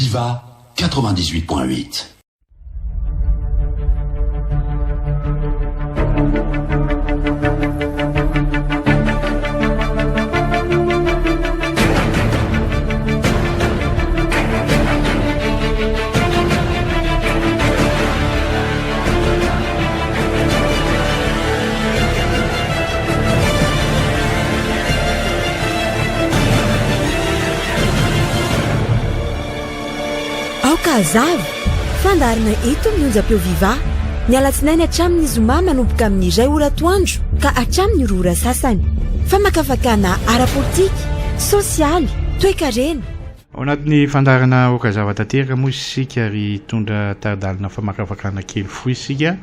Viva 98.8. Aoka hazava! Fandaharana eto amin'ny onjam-peo Viva, ny alatsinainy hatramin'ny zoma manomboka amin'ny iray ora atoandro ka hatramin'ny roa ora sasany. Famakafakana ara-politika, sosialy, toekarena. Ao anatin'ny fandaharana Aoka Hazava Tanteraka moa isika ary hitondra tari-dalana famakafakana kely fohy isika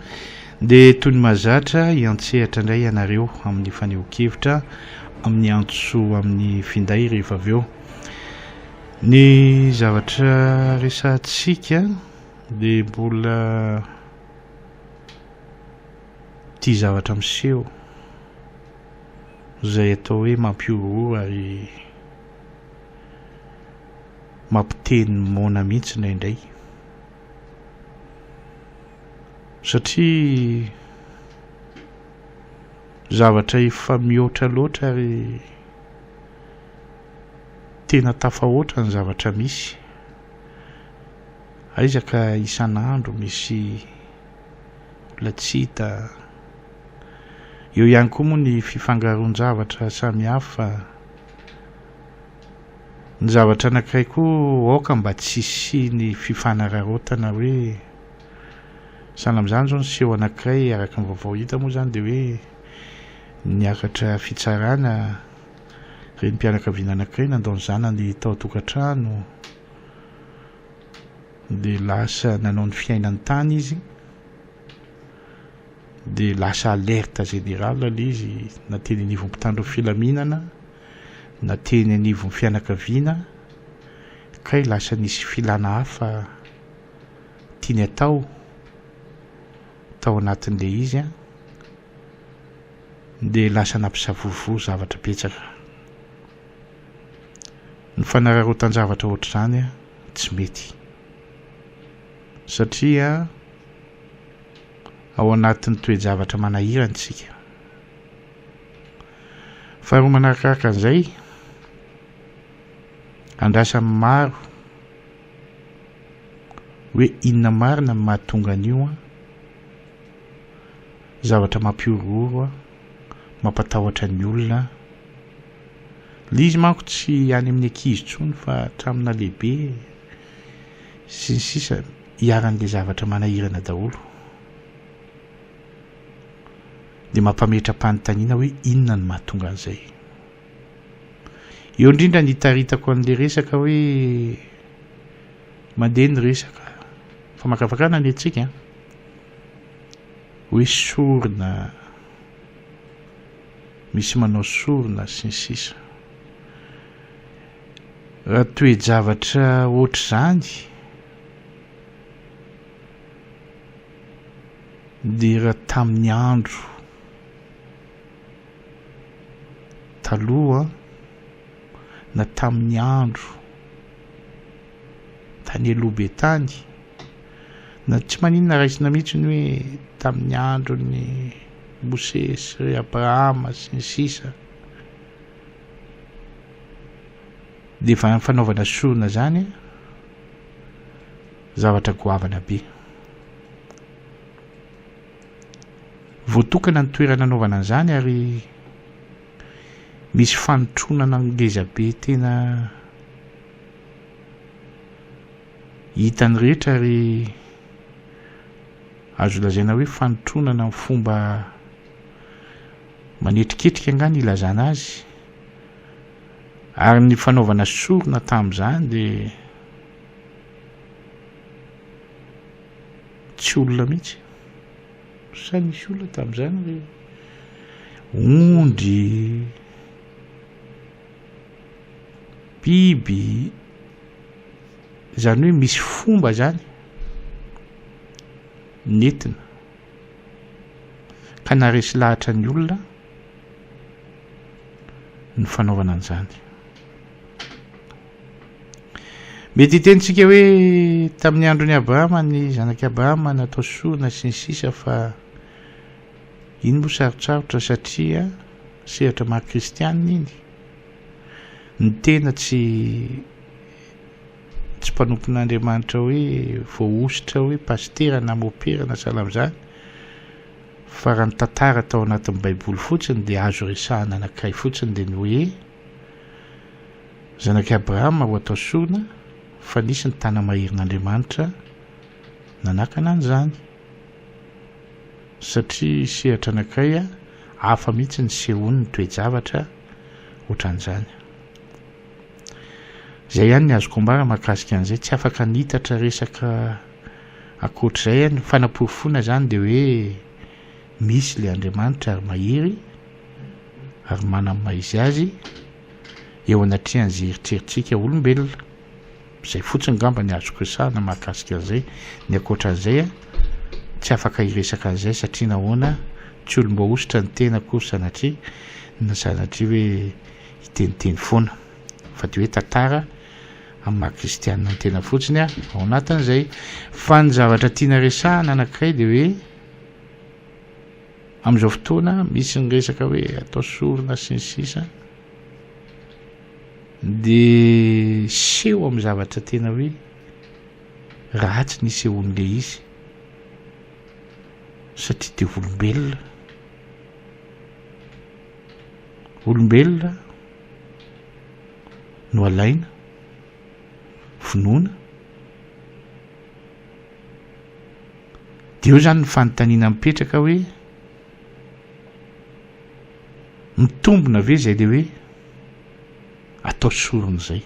dia toy ny mahazatra hiantsehatra indray ianareo amin'ny fanehoan-kevitra amin'ny antso amin'ny finday rehefa avy eo. Ny zavatra resahantsika dia mbola ity zavatra miseho izay atao hoe mampihorohoro ary mampiteny moana mihitsy indraindray satria zavatra efa mihoatra loatra ary tena tafahoatra ny zavatra misy. Aiza ka isan'andro misy olona tsy hita. Eo ihany koa moa ny fifangaroan-javatra samihafa. Ny zavatra anankiray koa aoka mba tsy hisian'ny fifanararaotana hoe sahala amin'izany izao ny seho anankiray araka ny vaovao hita moa izany dia hoe niakatra fitsarana renim-pianakaviana anankiray nandao ny zanany tao an-tokantrano dia lasa nanao ny fiainany tany izy dia lasa alerte générale ilay izy na teny anivon'ny mpitandro ny filaminana na teny anivon'ny fianakaviana kay lasa nisy filana hafa tiany atao tao anatin'ilay izy an dia lasa nampisavorovoro zavatra betsaka. Ny fanararaotan-javatra ohatr'izany tsy mety satria ao anatin'ny toe-javatra manahirana isika. Faharoa manarakaraka an'izay, andrasan'ny maro hoe inona marina no mahatonga an'io an, zavatra mampihorohoro an, mampatahotra ny olona an. Ilay izy manko tsy any amin'ny ankizy intsony fa hatramina lehibe sy ny sisa iharan'ilay zavatra manahirana daholo. Dia mampametra-panontaniana hoe inona no mahatonga an'izay. Eo indrindra ny itaritako an'ilay resaka hoe mandeha ny resaka famakafakana ny antsika an. Hoe sorona, misy manao sorona sy ny sisa. Raha toe-javatra ohatr'izany dia raha tamin'ny andro taloha na tamin'ny andro tany aloha be tany, na tsy maninona raisina mihitsy ny hoe tamin'ny andron'i Mosesy, ry Abrahama sy ny sisa dia efa fanaovana sorona izany zavatra goavana be. Voatokana ny toerana anaovana an'izany ary misy fanotronana ngeza be tena hitan'ny rehetra ary azo lazaina hoe fanotronana amin'ny fomba manetriketrika angaha ny ilazana azy ary ny fanaovana sorona tamin'izany dia tsy olona mihitsy Sa nisy olona tamin'izany ry ondry, biby, izany hoe misy fomba zany nentina ka naharesy lahatra ny olona ny fanaovana an'izany. Mety hiteny tsika hoe tamin'ny andron'i Abrahama ny zanak'i Abrahama natao sorona sy ny sisa fa iny moa sarotsarotra satria sehatra maha kristianina iny. Ny tena tsy tsy mpanompon'Andriamanitra hoe voahosotra hoe pasitera na mopera na sahala amin'izany fa raha ny tantara tao anatin'ny baiboly fotsiny dia azo resahana anankiray fotsiny dia ny hoe zanak'i Abrahama ho atao sorona fa nisy ny tana-maherin'Andriamanitra nanakana an'izany satria sehatra anankiray hafa mihitsy ny sehony ny toe-javatra ohatran'izany. Izay ihany ny azoko ambara mahakasika an'izay, tsy afaka nitatra resaka ankoatr'izay aho, ny fanaporofoana izany dia hoe misy ilay Andriamanitra ary mahery ary manana ny maha izy azy eo anatrehan'izay eritreritsika olombelona. Izay fotsiny angamba ny azoko resahana mahakasika an'izay, ny ankoatran'izay tsy afaka hiresaka an'izay satria nahoana, tsy olom-boahosotra ny tena akory sanatria na sanatria hoe hiteniteny foana fa dia hoe tantara amin'ny maha kristianina ny tena fotsiny ao anatin'izay. Fa ny zavatra tiana resahana anankiray dia hoe amin'izao fotoana misy ny resaka hoe atao sorona sy ny sisa dia seho amin'ny zavatra tena hoe ratsy ny isehoan'ilay izy satria dia olombelona. Olombelona no alaina, vonoina. Dia eo izany ny fanontaniana mipetraka hoe, mitombina ve izay ilay hoe atao sorona izay?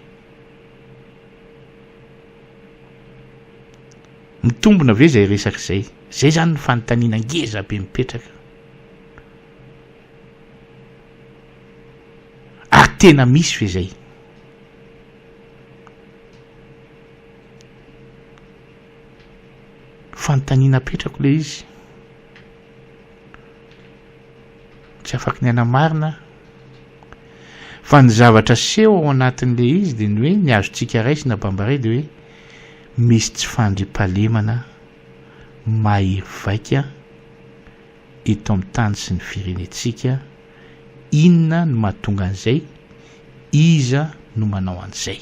Mitombina ve izay resaka izay? Izay izany ny fanontaniana ngeza be mipetraka. Ary tena misy ve zay? Fanontaniana apetrako le izy. Tsy afaky ny hanamarina aho. Fa ny zavatra seho ao anatin'le izy dia ny hoe ny azontsika raisina bambaray dia hoe misy tsy fandriampahalemana mahery vaika eto amin'ny tany sy ny firenentsika, inona no mahatonga an'izay, iza no manao an'izay?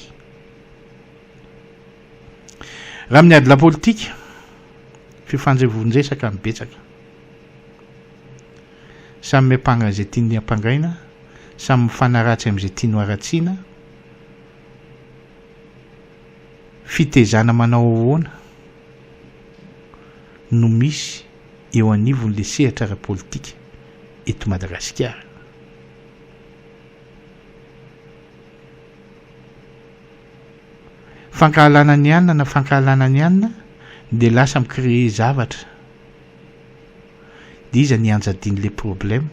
Raha amin'ny ady lapolitika, fifanjevon-dresaka no betsaka. Samy miampanga an'izay tiany hampangaina, samy mifanaratsy amin'izay tiany ho haratsiana, fitezana manao ahoana no misy eo anivon'ilay sehatra ara-politika eto Madagasikara. Fankahalana ny anona na fankahalana ny anona dia lasa mi-créer zavatra. Dia iza ny ianjadian'ilay problème?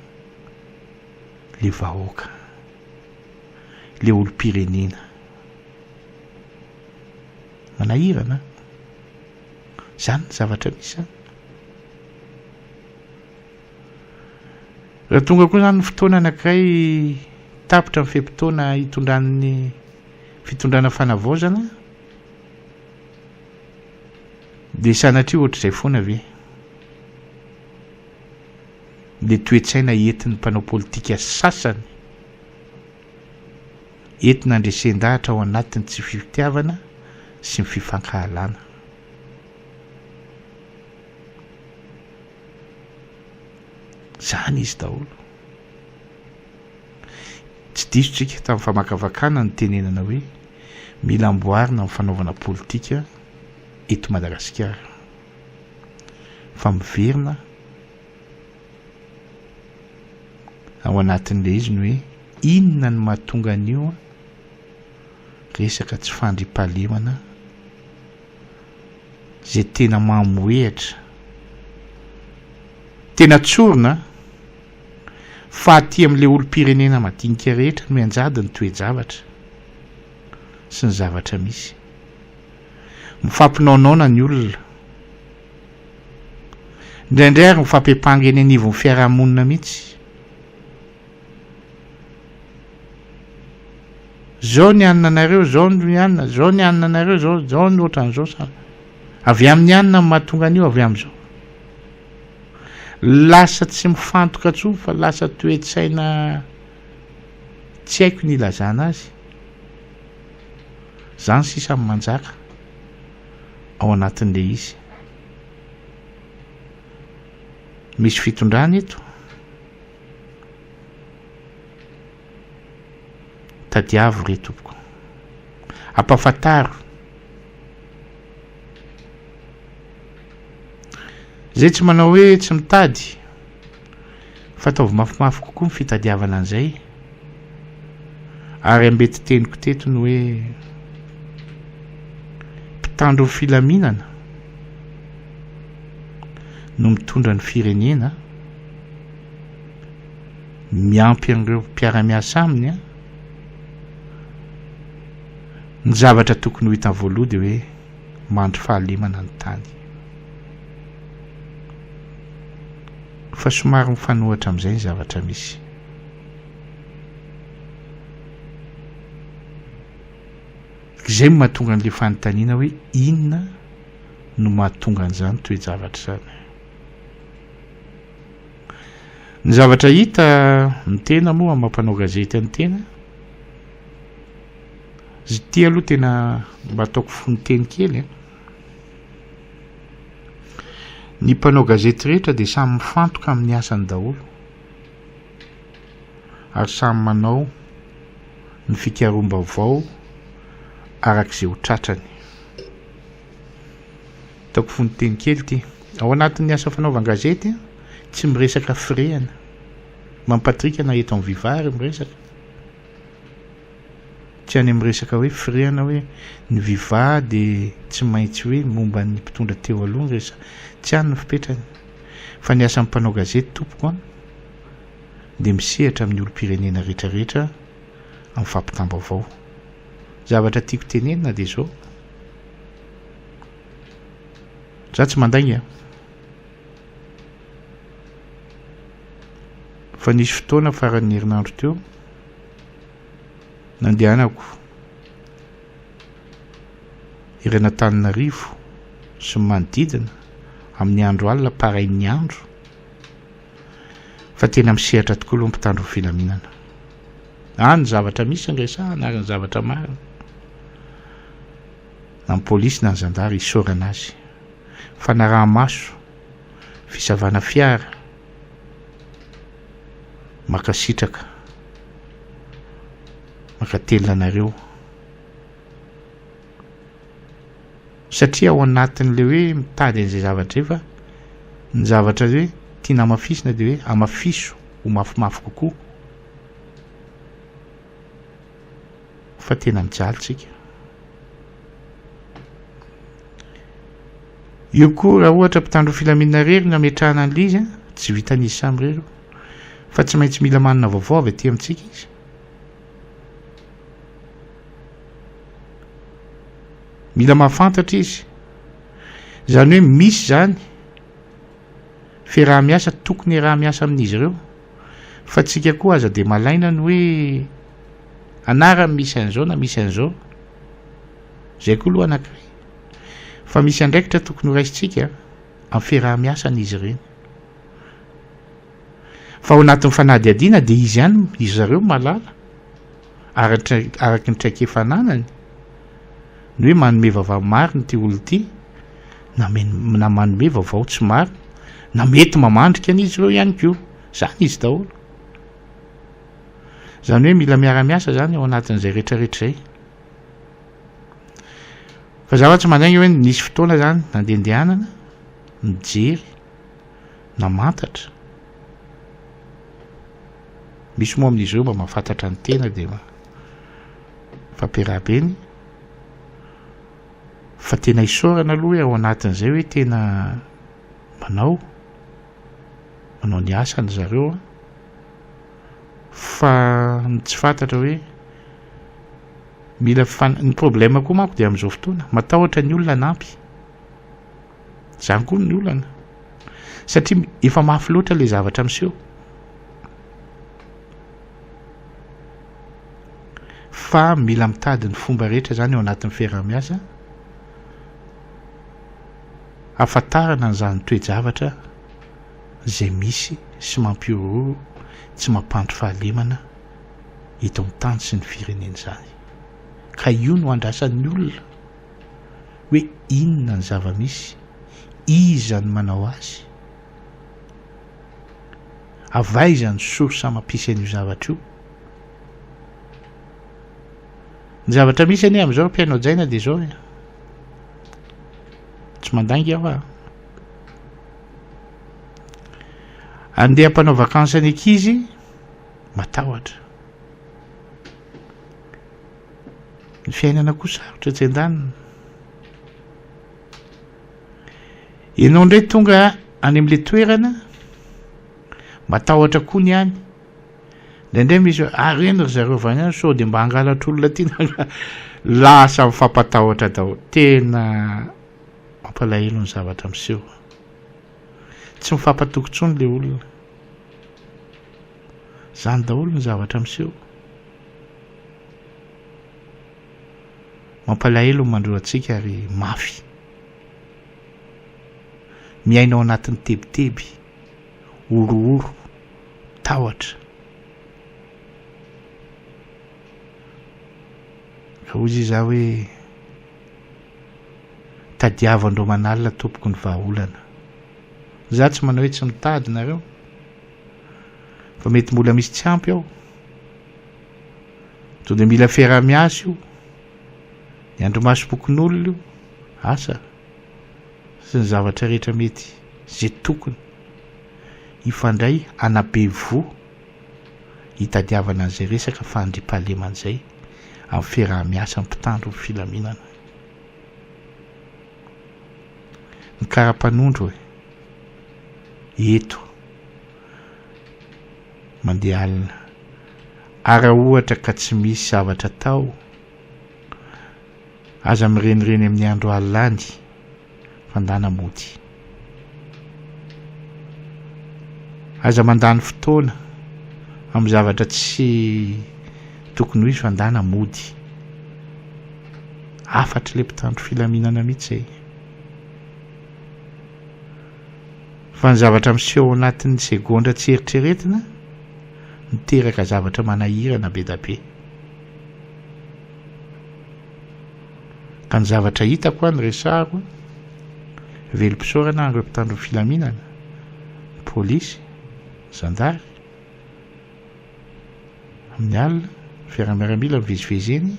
Le vahoaka, le olom-pirenena. Manahirana an! Izany ny zavatra misy izany. Raha tonga koa izany ny fotoana anankiray tapitra ny fe-potoana hitondran'ny fitondrana fanavaozana dia sanatria ohatr'izay foana ve? Ilay toe-tsaina entin'ny mpanao politika sasany entina handresen-dahatra ao anatin'ny tsy fitiavana sy ny fifankahalana. Zany izy daholo. Tsy diso tsika tamin'ny famakafakana nitenenana hoe mila amboarina ny fanaovana politika eto Madagasikara. Fa miverina ao anatin'ilay izy ny hoe inona no mahatonga an'io resaka tsy fandriampahalemana izay tena mamohehatra, tena tsorina fa aty amin'ilay olom-pirenena madinika rehetra no mianjady ny toe-javatra sy ny zavatra misy. Mifampinaonaona ny olona. Indraindray ary mifampiampanga eny anivon'ny fiarahamonina mihitsy. Zao ny anona anareo, zao ny anona, zao ny anona anareo, zao, zao ny ohatran'izao sa. Avy amin'ny anona no mahatonga an'io avy amin'izao. Lasa tsy mifantoka intsony fa lasa toe-tsaina tsy haiko ny ilazana azy. Zany sisa no manjaka ao anatin'ilay izy. Misy fitondrana eto. Tadiavo re tompoko. Ampafantaro. Zay tsy manao hoe tsy mitady fa ataovy mafimafy kokoa ny fitadiavana an'izay. Ary ambety teniko teto ny hoe mpitandro ny filaminana no mitondra ny firenena. miampy an'ireo mpiara-miasa aminy an, ny zavatra tokony ho hitany voaloha dia hoe mandry fahalemana ny tany. Fa somary mifanohitra amin'izay ny zavatra misy. Izay no mahatonga an'ilay fanontaniana hoe inona no mahatonga an'izany toe-javatra izany. Ny zavatra hita, ny tena moa maha mpanao gazety an'ny tena, izy ity aloha tena mba ataoko fononteny kely an. Ny mpanao gazety rehetra dia samy mifantoka amin'ny asany daholo ary samy manao ny fikaroham-baovao araka izay ho tratrany. Ataoko fononteny kely ity. Ao anatin'ny asa fanaovan-gazety, tsy miresaka firehana. Mampatrika na eto amin'ny Viva ary miresaka. Tsy any amin'ny resaka hoe firehana hoe ny Viva dia tsy maintsy hoe momba ny mpitondra teo aloha ny resaka. Tsy any ny fipetrany. Fa ny asan'ny mpanao gazety tompoko an, dia misehatra amin'ny olom-pirenena rehetrarehetra amin'ny fampitam-baovao. Zavatra tiako tenenina dia izao. Za tsy mandainga fa nisy fotoana faran'ny herinandro teo nandehanako eran'Antananarivo sy ny manodidina amin'ny andro alina parain'ny andro fa tena misehatra tokoa aloha ny mpitandro ny filaminana. Any ny zavatra misy no resahana ary ny zavatra marina. Na ny polisy na ny zandary isaorana azy. Fanaraha-maso, fisavana fiara, mankasitraka, mankatelina anareo. Satria ao anatin'ilay hoe mitady an'izay zavatra izay fa ny zavatra hoe tiana hamafisina dia hoe hamafiso ho mafimafy kokoa fa tena mijaly tsika. Io koa raha ohatra mpitandro filaminana irery no ametrahana an'ilay izy, tsy vitan'izy samy irery io fa tsy maintsy mila manana vaovao avy aty amintsika izy. Mila mahafantatra izy. Izany hoe misy izany fiaraha-miasa tokony hiaraha-miasa amin'izy ireo. Fa tsika koa aza dia malaina ny hoe anarany misy an'izao na misy an'izao. Izay koa aloha anankiray. Fa misy andraikitra tokony ho raisintsika amin'ny fiaraha-miasan'izy ireny. Fa ao anatin'ny fanadihadiana dia izy ihany, izy zareo no mahalala, araka ny traikefa ananany, ny hoe manome vaovao marina ity olona ity, na na manome vaovao tsy marina, na mety mamandrika an'izy ireo ihany koa. Izany izy daholo. Izany hoe mila miara-miasa izany ao anatin'izay rehetrarehetra izay. Fa za tsy mandainga hoe nisy fotoana izany nandehandehanana, nijery, namantatra. Misy moa amin'izy ireo mba mahafantatra ny tena dia fampiarahabeny. Fa tena isaorana aloha hoe ao anatin'izay hoe tena manao, manao ny asany zareo an. Fa ny tsy fantatra hoe mila fan-, ny problème koa manko dia amin'izao fotoana, matahotra ny olona hanampy. Zany koa ny olana. Satria efa mafy loatra ilay zavatra miseho. Fa mila mitady ny fomba rehetra izany ao anatin'ny fiaraha-miasa hahafantarana an'izany toe-javatra izay misy sy mampihorohoro, tsy mampandry fahalemana eto amin'ny tany sy ny firenena izany. Ka io no andrasan'ny olona hoe inona ny zava-misy, iza no manao azy, avy aiza ny source mampisy an'io zavatra io. Ny zavatra misy anie amin'izao ry mpihaino hajaina dia izao e. Tsy mandainga aho a. Andeha hampanao vakansy ny ankizy, matahotra. Ny fiainana koa sarotra etsy an-daniny. Ianao indray tonga any amin'ilay toerana, matahotra koa ny any. Indraindray misy hoe, ah reny ry zareo avy any any sao dia mba hangalatra olona aty na lasa mifampatahotra daholo. Tena mampalahelo ny zavatra miseho. Tsy mifampatoky intsony ilay olona. Izany daholo ny zavatra miseho. Mampalahelo ny mandroa antsika ary mafy. Miaina ao anatin'ny tebiteby, horohoro, tahotra. Ka hoy izy za hoe tadiavo andro aman'alina tompoko ny vahaolana. Za tsy manao hoe tsy mitady nareo fa mety mbola misy tsy ampy ao. To dia mila fiaraha-miasa io, ny andrimasom-pokonolona io, asa sy ny zavatra rehetra mety izay tokony hifandray hanabe voa hitadiavana an'izay resaka fahandriampahalemana izay amin'ny fiaraha-miasa amin'ny mpitandro ny filaminana. Ny kara-panondro e, eto mandeha alina. Ary raha ohatra ka tsy misy zavatra atao, aza mirenireny amin'ny andro alina any fa ndana mody. Aza mandany fotoana amin'ny zavatra tsy tokony ho izy fa ndana mody. Hafatr'ilay mpitandro filaminana mihitsy izay. Fa ny zavatra miseho ao anatin'ny segondra tsy eritreretina miteraka zavatra manahirana be da be. Ka ny zavatra hitako an, resahako an, velom-pisaorana an'ireo mpitandro ny filaminana, ny polisy, ny zandary, amin'ny alina, ny fiara-miaramila mivezivezy eny,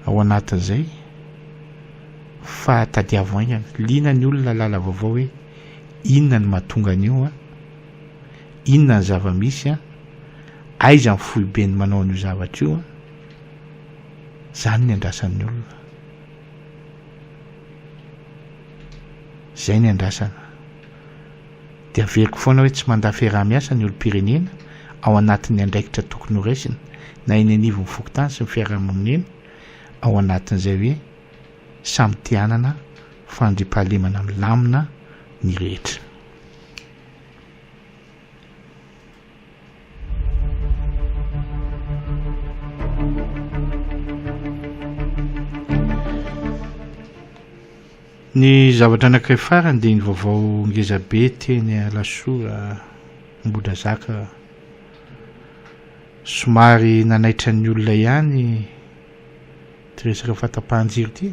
ao anatin'izay, fa tadiavo haingana. Liana ny olona hahalala vaovao hoe inona no mahatonga an'io an, inona ny zava-misy an, aiza ny foibeny manao an'io zavatra io an, zany ny andrasan'ny olona. Zay ny andrasana. Dia averiko foana hoe tsy mandà fiaraha-miasa ny olom-pirenena ao anatin'ny andraikitra tokony ho raisina na eny anivon'ny fokontany sy ny fiarahamonina eny ao anatin'izay hoe samy te hanana fandriampahalemana milamina ny rehetra. Ny zavatra anankiray farany dia iny vaovao ngeza be teny Alasora Ambohidrazaka somary nanaitra ny olona ihany ity resaka fahatapahan-jiro ity.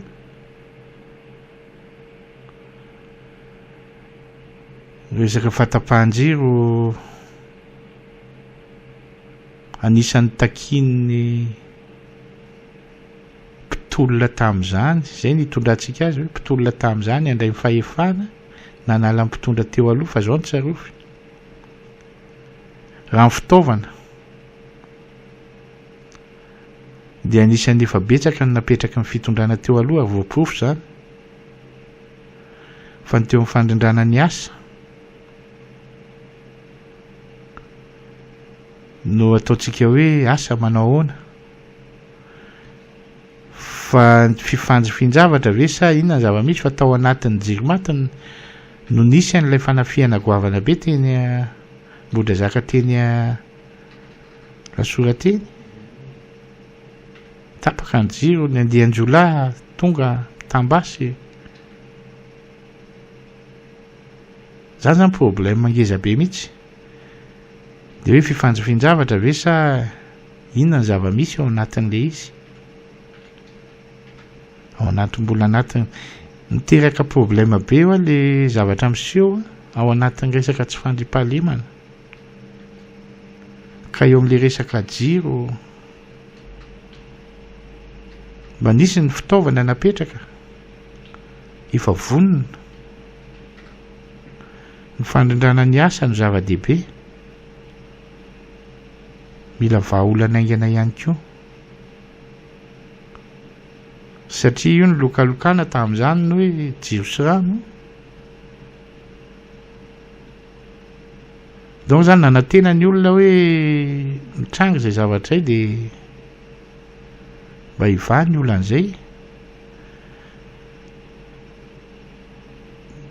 Resaka fahatapahan-jiro anisan'ny takian'ny mpitolona tamin'izany, izay no itondrantsika azy hoe mpitolona tamin'izany handray ny fahefana nanala ny mpitondra teo aloha fa izao no tsarovy. Raha ny fitaovana dia anisan'ny efa betsaka no napetraky ny fitondrana teo aloha ary voaporofo izany fa ny teo amin'ny fandrindrana ny asa no ataontsika hoe asa manao ahoana Fa fifanjifin-javatra ve sa inona ny zava-misy fa tao anatin'ny Jirmat no nisy an'ilay fanafihana goavana be teny Ambohidrazaka teny Alasora teny? Tapaka ny jiro, ny andian-jiolahy tonga mitam-basy. Zany zany problème ngeza be mihitsy. Dia hoe fifanjofian-javatra ve sa inona ny zava-misy ao anatin'ilay izy? Ao anaty mbola anatin'ny miteraka problème be hoa le zavatra miseho ao anatin'ny resaka tsy fandriampahalemana. Ka eo amin'ilay resaka jiro mba nisy ny fitaovana napetraka efa vonona. Ny fandrindrana ny asa no zava-dehibe. Mila vahaolana haingana ihany koa. Satria io nilokalokana tamin'izany ny hoe jiro sy rano. Donc zany nanantena ny olona hoe mitranga izay zavatra izay dia mba hivaha ny olana izay.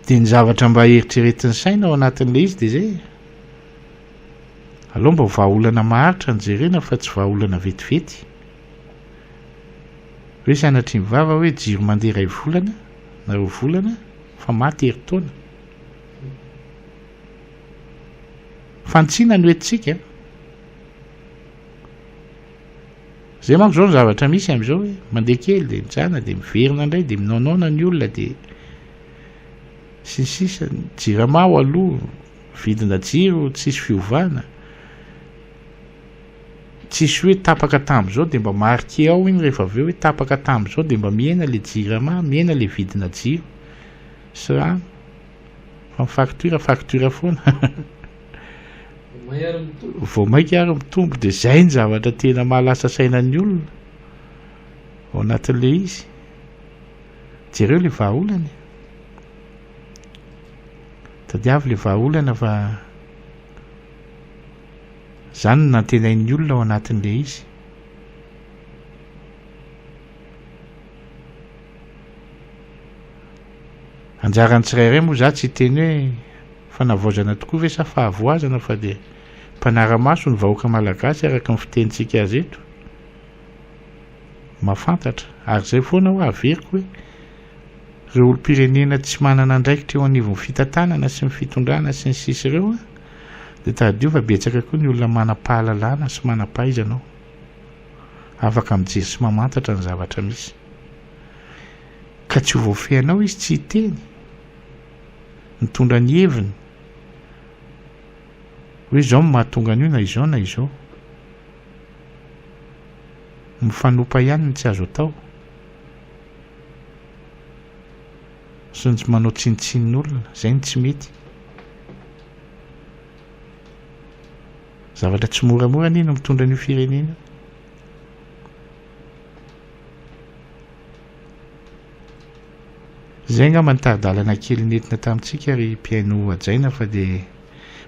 Dia ny zavatra mba eritreretin'ny saina ao anatin'ilay izy dia izay. Aleo mba ho vahaolana maharitra no jerena fa tsy vahaolana vetivety. Hoe sanatria ny vava hoe jiro mandeha iray volana na roa volana fa maty herintaona. Fantsina no entintsika. Zay manko zao ny zavatra misy am'izao hoe mandeha kely dia mijanona dia miverina indray dia minaonaona ny olona dia sy ny sisa ny jirama ao aloha vidina jiro tsisy fiovana tsisy hoe tapaka tam'izao dia mba marqué ao iny rehefa avy eo hoe tapaka tam'izao dia mba mihena le jirama mihena le vidina jiro sy rano fa ny facture facture foana Vao mainka ary mitombo dia izay ny zavatra tena mahalasa saina ny olona ao anatin'ilay izy. Jereo ilay vahaolana e. Tadiavo ilay vahaolana fa izany no nantenain'ny olona ao anatin'ilay izy. Anjaran'ny tsirairay moa za tsy hiteny hoe Fanavaozana tokoa ve sa fahavoazana fa dia mpanara-maso ny vahoaka malagasy araka ny fitenintsika azy eto? Mahafantatra. Ary izay foana hoa averiko hoe ireo olom-pirenena tsy manana andraikitra eo anivon'ny fitantanana sy ny fitondrana sy ny sisa ireo dia tadidio fa betsaka koa ny olona manam-pahalalana sy manam-pahaizana ao. Afaka mijery sy mamantatra ny zavatra misy. Ka tsy ho voafehinao izy tsy hiteny. Mitondra ny heviny hoe izao no mahatonga an'io na izao na izao. Mifanopa ihany ny tsy azo atao. Sy ny tsy manao tsinontsinon'olona, izay no tsy mety. Zavatra tsy moramora anie no mitondra an'io firenena io. Izay angamba ny tari-dalana kely nentina tamintsika ry mpihaino hajaina fa dia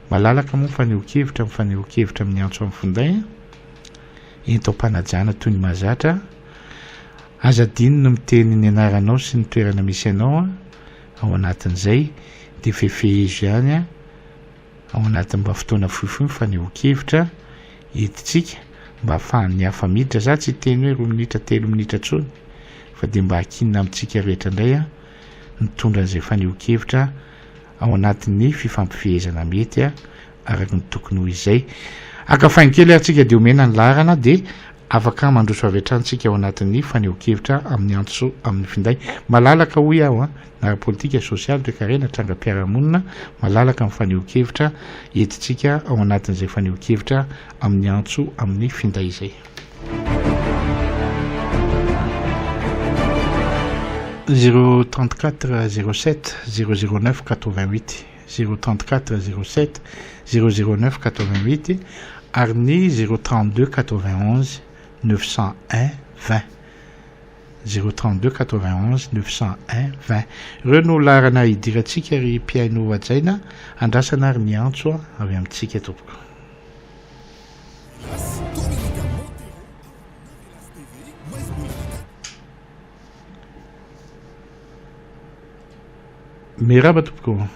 malalaka moa ny fanehoan-kevitra amin'ny fanehoan-kevitra amin'ny antso amin'ny finday an! Ento am-panajana toy ny mahazatra, aza adino ny miteny ny anaranao sy ny toerana misy anao an! Ao anatin'izay dia fefehezo ihany an! Ao anatin'ny mba fotoana fohifohy ny fanehoan-kevitra entintsika mba ahafahan'ny hafa miditra, za tsy hiteny hoe roa minitra telo minitra intsony fa dia mba akinina amintsika rehetra indray an mitondra an'izay fanehoan-kevitra ao anatin'ny fifampifehezana mety araka ny tokony ho izay. Haka faingo kely ary tsika dia omena ny laharana dia afaka mandroso avy hatrany tsika ao anatin'ny fanehoan-kevitra amin'ny antso amin'ny finday. Malalaka hoy aho an, na ara-politika, sosialy, toekarena, trangam-piarahamonina, malalaka ny fanehoan-kevitra entintsika ao anatin'izay fanehoan-kevitra amin'ny antso amin'ny finday izay. 034 07 009 88 034 07 009 88 ary ny 032 91 901 20 032 91 901 20 Ireo no laharana hidirantsika ry mpihaino hajaina, andrasana ary ny antso avy amintsika tompoko. Miarahaba tompoko.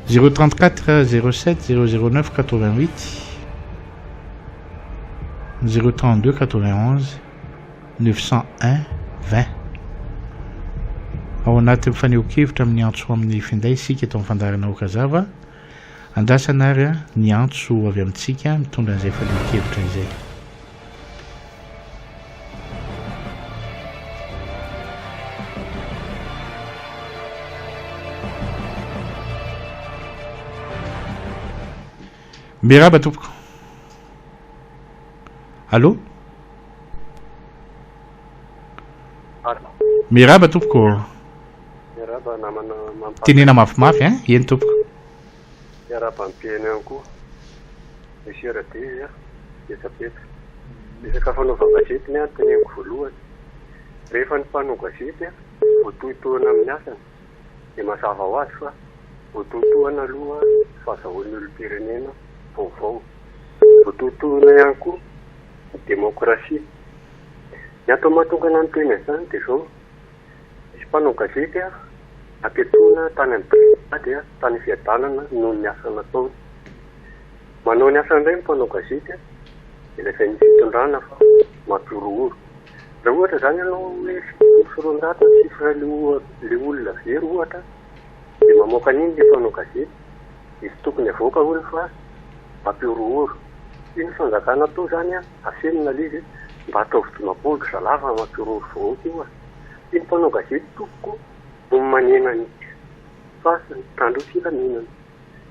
034 07 009 88. 0 32 91 901 20. Ao anatin'ny fanehoan-kevitra amin'ny antso amin'ny finday isika eto amin'ny fandaharana Okazava. Andrasana ary ny antso avy amintsika mitondra an'izay fanehoan-kevitra izay. Miarahaba tompoko. Allô? Miarahaba tompoko. Miarahaba namana mampaka. Tenena mafimafy hein, eny tompoko. Miarahaba ny mpihaino ihany koa. Monsieur Radezy a, petsapetsa. Resaka fanaovan-gazety ny ahy no teneniko voalohany. Rehefa ny mpanao gazety voatohitohina amin'ny asany dia mazava ho azy fa voatohitohina aloha ny fahazahoan'ny olom-pirenena vaovao. Voatohitohina ihany koa ny demokrasia. Ny antony mahatonga anah miteny an'izany dia izao, nisy mpanao gazety nampiantsoina tany amin'ny brigade tany Fiadanana noho ny asa nataony. Manao ny asany indray ny mpanao gazety dia lazain'ny fitondrana fa mampihorohoro. Raha ohatra izany ianao hoe 270 ny chiffre ilay olona very ohatra dia mamoaka an'iny ilay mpanao gazety dia tsy tokony avoaka hono fa mampihorohoro. Tian'ny fanjakana atao izany an, afenina ilay izy mba ataovy 50 ry zalahy fa mampihorohoro vahoaka io an. Tian'ny mpanao gazety tompoko no manena ny fa mpitandro filaminana.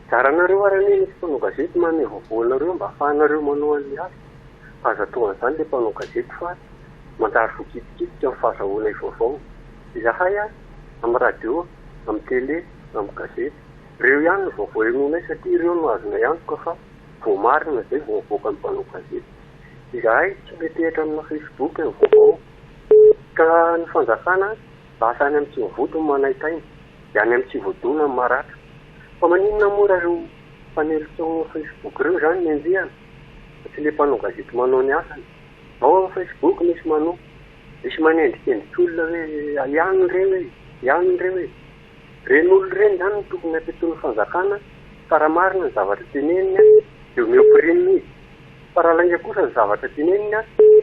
Zaranareo ary anie misy mpanao gazety manome vaovao anareo mba afahanareo manao an'ilay asa. Fa aza atao an'izany ilay mpanao gazety fa manjary voakitikitika ny fahazahoanay vaovao. Izahay amin'ny radio, amin'ny télé, amin'ny gazety. Ireo ihany no vaovao henoinay satria ireo no azonay antoka fa voamarina izay vao avoakan'ny mpanao gazety. Izahay tsy metehitra amina Facebook ny vaovao. Ka ny fanjakana lasa any amin'ny tsy voavoto ny manaintaina, dia any amin'ny tsy voadona ny maratra. Fa maninona moa raha ireo mpanely tao amin'ny Facebook ireo izany no enjehina fa tsy ilay mpanao gazety manao ny asany. Ao amin'ny Facebook misy manoa, misy manendrikendrika olona hoe ihany ireo e, ihany ireo e. Ireny olona ireny izany no tokony hampiatoan'ny fanjakana fa raha marina ny zavatra teneniny dia omeo prime izy. Fa raha lainga kosa ny zavatra teneniny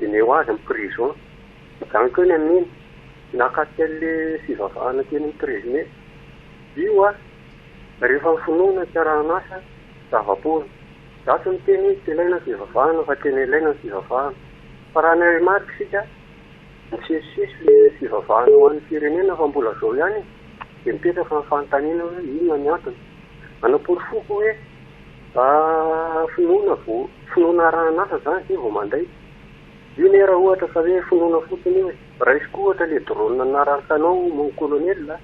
dia omeo azy ny prison. Mijanona eo ny amin'iny. Nahakasika an'ilay fivavahana teny amin'ny 13 mai. Io a! Rehefa ny finoana tsy arahan'asa, zava-poana. Za tsy miteny hoe tsy ilaina ny fivavahana fa tena ilaina ny fivavahana. Fa raha ny remarque isika, misesisesy le fivavahana ho an'ny firenena fa mbola zao ihany e! Dia mipetraka ny fanontaniana hoe inona ny antony? Anaporofoko hoe finoana vao, finoana arahan'asa zany zay vao mandaitra. Io anie raha ohatra ka hoe finoana fotsiny io e! Raisiko ohatra le drone narahanao mon colonel a!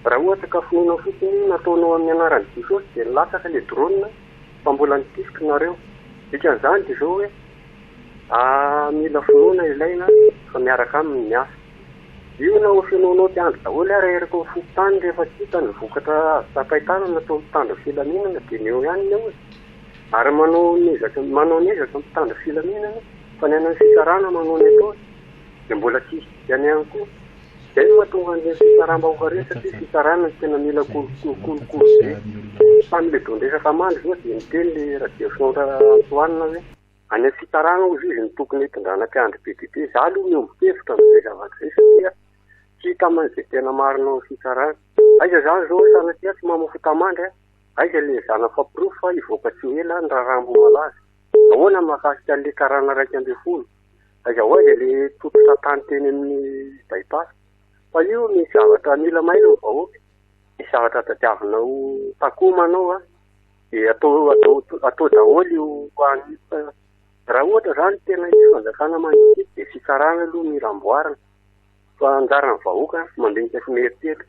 Raha ohatra ka finoana fotsiny io nataonao amin'ny anaran'i Jesosy dia nilatsaka le drone fa mbola nitifitra nareo. Dikan'izany dia izao hoe mila finoana ilaina fa miaraka aminy ny asa. Io na ho finoanao mpiandry daholo ary eraky ny fokontany rehefa tsy hita ny vokatra azo tsapain-tanana ataon'ny mpitandro filaminana dia ny eo ihany ny eo e. Ary manao ny ezaka manao ny ezaka ny mpitandro filaminana fa ny any amin'ny fitsarana manao ny ataony dia mbola tsy hisy dikany ihany koa. Izay no mahatonga an'ireny fitsaram-bahoaka ireny satria fitsarana no tena mila kolikoly be. Tamin'ilay don-dresaka mandry izao dia niteny ilay Rajerison Antoine hoe any amin'ny fitsarana hozy izy no tokony hitondrana mpiandry be dia be. Izaho aloha miombon-kevitra amin'izay zavatra izay satria tsy hita aman'izay tena marina ao amin'ny fitsarana. Aiza izany izao sanatria tsy mamoa fota-mandry a! Aiza ilay zana-faporofo fa hivoaka tsy ho ela ny raharaha Ambohimalaza? Ahoana ny mahakasika an'ilay karana 11? Aiza ho aiza le tototra tany teny amin'ny bypass? Fa io misy zavatra mila mailo ny vahoaka, misy zavatra tadiavina ho takomana ao an, dia atao atao atao daholo io any io fa raha ohatra zany tena hisy fanjakana mandinika dia fitsarana aloha mila amboarina fa anjaran'ny vahoaka mandinika sy mieritreritra.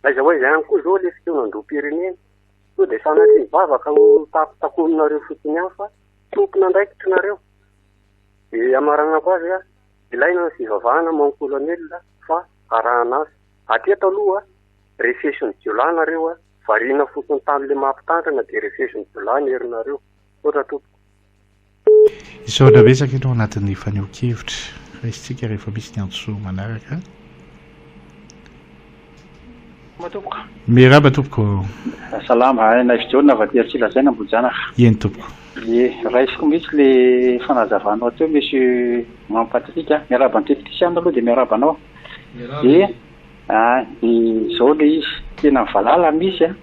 Aiza ho aiza ihany koa zao le fikaonandoham-pirenena? Sao dia sanatria mivavaka ho takotakominareo fotsiny ihany fa tompon'andraikitra nareo. Dia hamaranako azy, ilaina ny fivavahana mon colonel fa arahana azy. Hatreto aloha, refesin'ny jiolahy nareo, variana fotsiny tamin'ilay maha mpitandrina dia refesin'ny jiolahy ny herinareo. Misaotra tompoko. Misaotra betsaka ianao anatin'ny fanehoan-kevitra. Raisintsika rehefa misy ny antso manaraka. Tompoko. Miarahaba tompoko. Salama, Naivo Jaona avy aty Atsilazaina Ambohijanaka. Eny tompoko. Ie, raisiko mihitsy le fanazavanao teo Monsieur Mamy Patrick a. Miarahaba an'i Tetikisiana aloha dia miarahaba anao. Dia ah, dia izao le izy, tena valala misy a,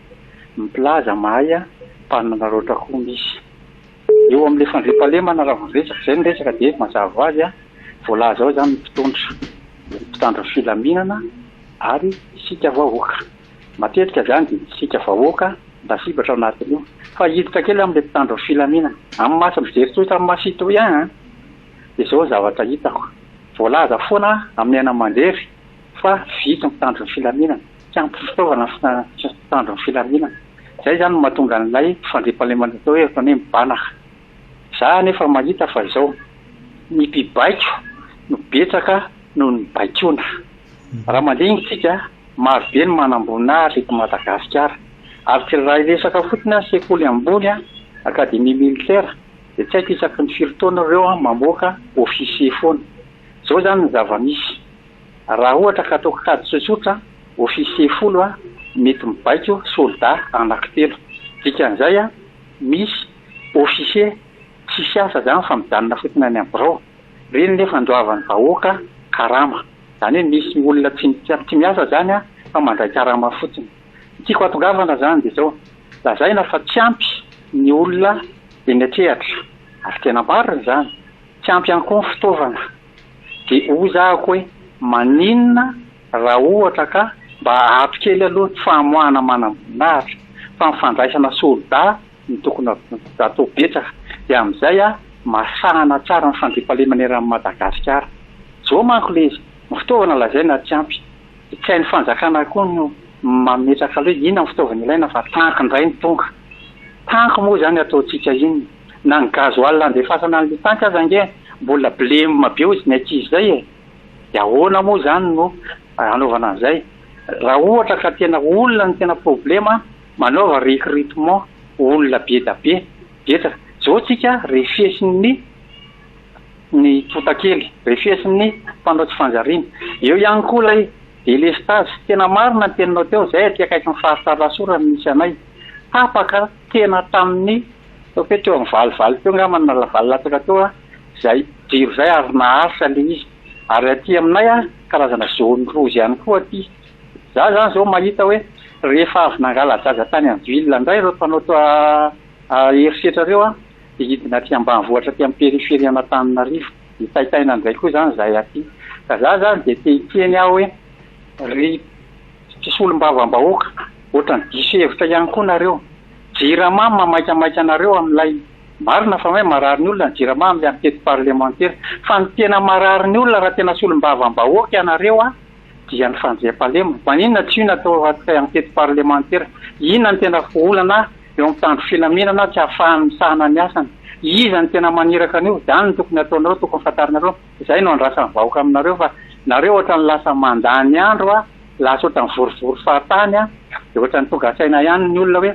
mpilaza mahay a, mpanararaotra koa misy. Eo amin'ilay fandriampahalemana raha vao resaka izay ny resaka dia mazava ho azy voalaza ao izany ny mpitondra, ny mpitandro ny filaminana ary isika vahoaka. Matetika izany dia isika vahoaka no lasibatra ao anatin'io. Fa hiditra kely amin'ilay mpitandro ny filaminana. Amin'ny maha mijery tsotra amin'ny maha citoyen an, dia izao ny zavatra hitako. Voalaza foana amin'ny haino aman-jery fa vitsy ny mpitandro ny filaminana, tsy ampy fitaovana ny mpitandro ny filaminana. Izay izany no mahatonga an'ilay fandriampahalemana atao hoe ohatran'ny hoe mibanaka. Za anefa mahita fa izao, ny mpibaiko no betsaka noho ny baikoana. Raha mandinika isika, maro be ny manamboninahitra eto Madagasikara. Ary tsy raha hiresaka fotsiny aho sekoly ambony, académie militaire, dia tsy haiko isaky ny firy taona ireo mamoaka officier foana. Izao izany ny zava-misy. Raha ohatra ka ataoko kajy tsotsotra, officier folo mety mibaiko soldat anaky telo. Dikan'izay misy officier tsisy asa zany fa mijanona fotsiny any am birao. Reny nefa andoavan'ny vahoaka karama. Zany hoe misy olona tsy tsy miasa zany fa mandray karama fotsiny. Ny tiako hatongavana zany dia zao, lazaina fa tsy ampy ny olona eny an-tsehatra. Ary tena marina izany. Tsy ampy ihany koa ny fitaovana. Dia hoy za ako hoe maninona raha ohatra ka mba ato kely aloha ny famoahana manamboninahitra fa ny fandraisana soldat no tokony atao betsaka dia amin'izay masahana tsara ny fandriampahalemana eran'i Madagasikara. Zao manko le izy, ny fitaovana lazaina tsy ampy dia tsy hain'ny fanjakana koa no mametraka aloha hoe inona ny fitaovana ilaina fa tanky indray no tonga. Tanky moa izany ataontsika inona? Na ny gasoil andefasana an'ilay tanky aza ange mbola blem be hozy ny ankizy izay e! Dia ahoana moa izany no hanaovana an'izay? Raha ohatra ka tena olona no tena problema, manaova recrutement olona be da be, betsaka. Izao tsika refesin'ny ny totakely, refesin'ny mpanao tsy fanjariana. Eo ihany koa ilay delestazy. Tena marina ny teninao teo, izay aty akaikin'ny faritra Alasora no misy anay. Tapaka tena tamin'ny ataoko hoe teo amin'ny valo valo teo angamba na valo latsaka teo izay jiro izay ary naharitra ilay izy. Ary aty aminay karazana zone rouge ihany koa aty. Za zany izao mahita hoe rehefa avy nangala-jaza tany en ville indray ireo mpanao herisetra ireo dia hidina aty ambanivohitra aty amin'ny périphérie an'Antananarivo. Mitaitaina indray koa izany izahay aty. Ka za zany dia te hiteny aho hoe ry mpisolombavambahoaka, ohatran'ny diso hevitra ihany koa nareo. Jirama mamaikamaika anareo amin'ilay, marina fa hoe marary ny olona ny jirama amin'ilay enquete parlementaire, fa ny tena marary ny olona raha tena solombavambahoaka ianareo dia ny fandriampahalemana. Maninona tsy io no atao enquete parlementaire? Inona no tena olana eo amin'ny mpitandro filaminana tsy ahafahany misahana ny asany? Iza no tena maniraka an'io? Izany no tokony ataonareo, tokony fantarinareo. Izay no andrasan'ny vahoaka aminareo fa nareo ohatran'ny lasa mandany andro a, lasa ohatran'ny vorivory fahatany a, dia ohatran'ny tonga saina ihany ny olona hoe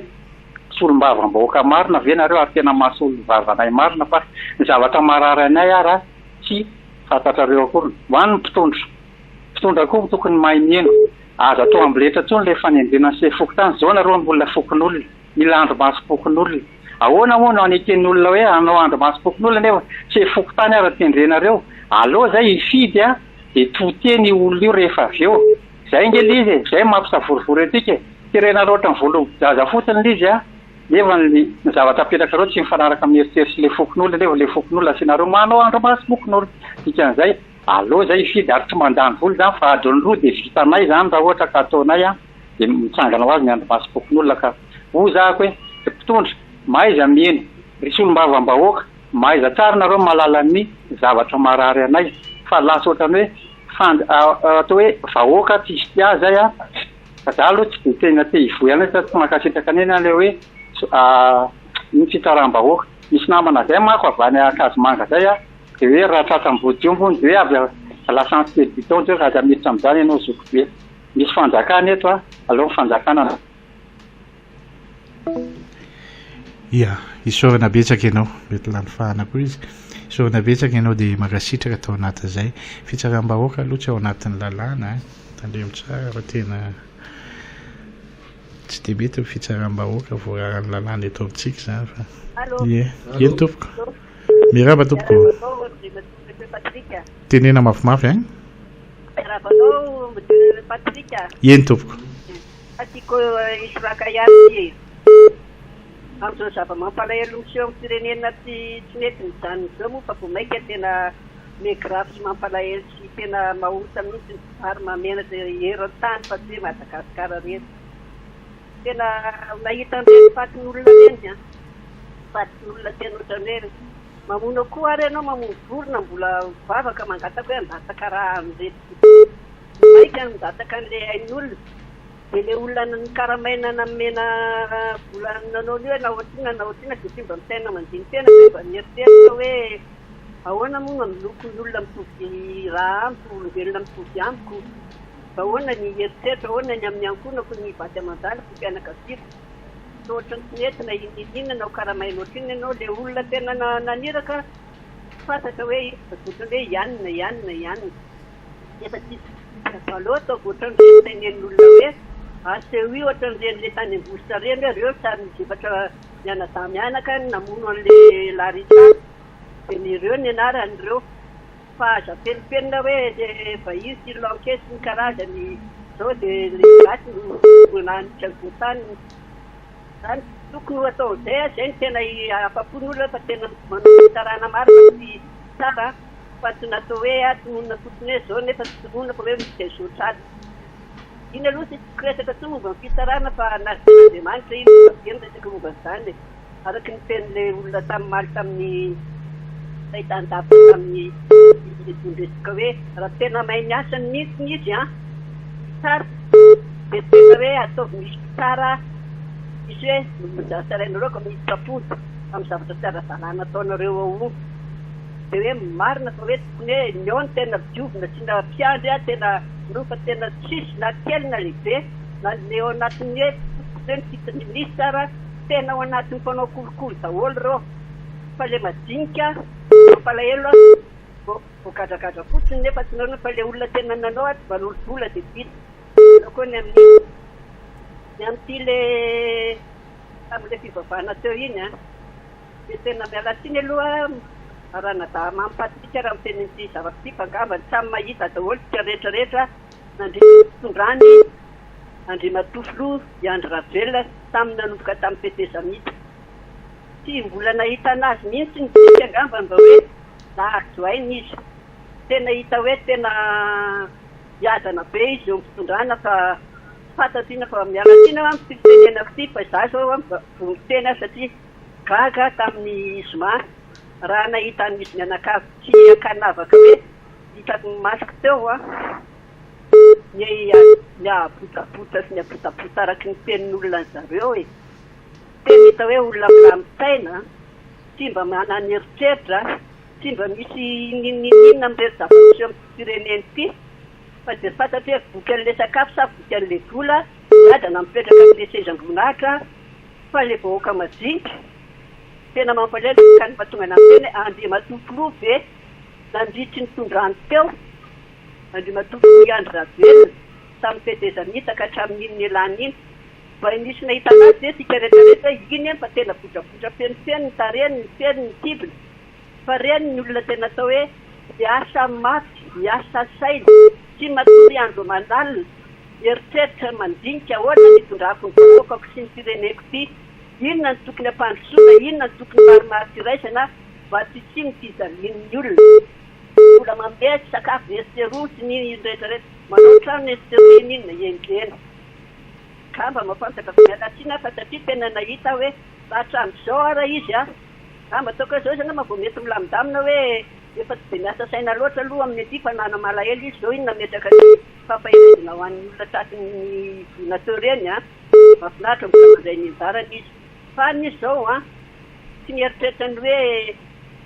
solombavambahoaka marina ve nareo ary tena mahasolo vava anay marina fa ny zavatra marary anay ara tsy fantatrareo akory. Ho an'ny mpitondra, mpitondra koa tokony mahay miheno, aza atao amboletra intsony ilay fanendrena ny sefo fokontany, zao nareo mbola fokonolona. Mila andrimasom-pokonolona. Ahoana moa no haneken'ny olona hoe hanao andrimasom-pokonolona nefa sefo fokontany ara tendrenareo? Aleo zay hifidy a, dia to teny io olona io rehefa avy eo. Zay ange le izy e, zay mampisavorovoro antsika e. Terenareo ohatran'ny voalobo-jaza fotsiny le izy a, nefa ny ny zavatra apetrakareo tsy mifanaraka amin'ny eritreritr'le le fokonolona nefa le fokonolona asianareo manao andrimasom-pokonolona. Dikan'izay, aleo zay hifidy ary tsy mandany vola izany fa adiny roa dia vitanay izany raha ohatra ka ataonay a. dia mitsangana ho azy ny andrimasom-pokonolona ka hoy za ako hoe ry mpitondra mahaiza miheno, ry solombavambahoaka mahaiza tsara nareo mahalala ny zavatra marary anay fa lasa ohatrany hoe fand atao hoe vahoaka tsisy tia zay a, fa za aloha tsy de tena te hivoy anay fa tsy mankasitraka an'iny aho le hoe ino fitsaram-bahoaka, misy namana zay manko avy any Ankazomanga zay a de hoe raha tratra ambodiomby hono de hoe avy lasantsy kely bidon de hoe aza miditra amin'izany ianao zokibe. Misy fanjakana eto a, aleo ny fanjakana no. Ia, isaorana betsaka ianao, mety lany fahana koa izy. Isaorana betsaka ianao dia mankasitraka tao anatin'izay. Fitsaram-bahoaka aloha tsy ao anatin'ny lalàna eh. Tandremo tsara fa tena. Tsy dia mety ny fitsaram-bahoaka voararan'ny lalàna eto amintsika izany fa. Ie, eny tompoko. Miarahaba tompoko. Tenena mafimafy hein. Miarahaba anao Monsieur Patrick. Eny tompoko. Tiako hisoraka ihany ity e. Amin'izao zava-mampalahelo miseho amin'ny firenena tsy tsy mety mijanona izao moa fa vao mainka tena miha-grave sy mampalahelo sy tena mahosa mihitsy ary mahamenatra eran-tany fa tsy hoe Madagasikara irery. Tena nahita an'ireny fatin'olona ireny an! Fatin'olona tena ohatran'ny hoe mamono akoho ary ianao, mamono vorona, mbola mivavaka mangataka hoe handatsaka rà an'ireto maika handatsaka an'ilay ain'olona. Dia ilay olona nokaramaina nomena vola nanao an'io hoe na ohatrinona na ohatrinona dia tsy mba misaina mandini-tena ve mba mieritreritra hoe ahoana moa no hanoloako ny olona mitovy rà amiko, olombelona mitovy amiko. Ahoana ny eritreritra, ahoana ny amin'ny ankohonako, ny vady aman-janako, ny fianakaviako. Toa ohatran'ny tsy mety na inona inona na ho karamaina ohatrinona ianao. Ilay olona tena naniraka tsy fantatra hoe iza fa ohatran'ny hoe i anona, i anona, i anona. Nefa tsy aleo ataovy ohatran'ireny tenenin'olona hoe asehoy ohatran'ireny ilay tany Ambositra ireny hoe ireo sarin'izy efatra mianadahy mianaka namono an'ilay Larissa. Dia ny ireo ny anaran'ireo. Fa aza afelimpenina hoe le vahiny sri lankais sy ny karazany zao de le gasy no nahanitra ny voataniny zany tokony ho atao zay a zay no tena afapo ny olona fa tena manao fitsarana marina sy tsara fa tsy natao hoe a tononina fotsiny hoe zao nefa tsy tononina fa hoe misy zay zo tratra iny aloha tsy resaka intsony momba ny fitsarana fa nasin'Andriamanitra iny fa be ny resaka momba an'izany e. Araka ny tenin'ilay olona tamin'ny omaly tamin'ny fahitandavitra tamin'ny resaka hoe raha tena mahay ny asany mihitsy izy an, mpitsara, dia tena hoe ataovy misy mpitsara misy hoe tsarainareo ka miditra am-ponja amin'ny zavatra tsy ara-dalàna ataonareo ao io. Dia hoe marina fa hoe tokony hoe ny ao no tena diovina asiana mpiandry an, tena no fa tena tsisy na kely na lehibe na ny ao anatin'ny hoe hoe ny minisitra ara Tena ao anatin'ny mpanao kolikoly daholo ireo fa le madinika mampalahelo a, voagadragadra fotsiny nefa tsy nanao fa le olona tena nanao a tsy mba lolo-bola dia vita. Jereo koa ny amin'iny ny amin'ity le tamin'ilay fivavahana teo iny a, dia tena miala tsiny aloha ranadahy Mamy Patrick raha miteny an'ity zavatra ity fa angamba samy mahita daholo isika rehetra rehetra nandritra ny fitondrany Andriamatoa Filoha i Andry Rajoelina tamin'ny nanomboka tamin'ny tetezamita. Tsy mbola nahitana azy mihitsy ny tsika angamba mba hoe nahazo aina izy. Tena hita hoe tena miadana be izy eo amin'ny fitondrana fa tsy fantatro inona fa miala tsiny aho amin'ity fitenenako ity fa izaho izao vao miteny aho satria gaga tamin'ny zoma raha nahita an'izy mianakavy tsy ankanavaka hoe hitako ny masoko teo aho. Ny ny ahabotabota sy ny abotabota araky ny tenin'olona an zareo e! Tena hita hoe olona milamin-tsaina, tsy mba manan'eritreritra, tsy mba misy n'inon'inona amin'ireto zava-miseho amin'ity firenena ity, fa dia fantatro hoe voky an'ilay sakafo sa voky an'ilay vola, miadana mipetraka amin'ilay sezam-boninahitra, fa ilay vahoaka madinika, tena mampalahelo ka ny mahatonga anah miteny hoe Andriamatoa Filoha ve nandritry ny nitondrany teo? Andriamatoa Filoha Andry Rajoelina, tamin'ny tetezamita ka hatramin'iny nialany iny. Mba nisy nahita anazy ve isika rehetra rehetra hoe iny eny fa tena botrabotra fenofeno ny tarehiny, ny feriny, ny kibony. Fa reny ny olona tena atao hoe miasa mafy, miasa saina, tsy matory andro aman'alina, mieritreritra, mandinika ahoana ny hitondrako ny vahoakako sy ny fireneko ity, inona no tokony hampandrosoana, inona no tokony marimaritra iraisana mba tsy hisian'ny fijalian'ny olona. Mbola mandeha tsy sakafo etsy sy eroa sy ny rehetra rehetra. Manao trano etsy sy eroa iny inona hendrena. Angamba mahafantatra fa miala tsiny aho fa satria tena nahita aho hoe raha hatramin'izao ara izy an, angamba ataoko hoe izao izy angamba vao mety milamindamina hoe efa tsy dia miasa saina loatra aloha amin'ny aty fa nana malahelo izy izao iny nametraka ny fampaherezana ho an'ny olona tratry ny voina teo ireny an. Mahafinaritra mbola mandray ny anjarany izy. Fa any izy izao an, tsy mieritreritra ny hoe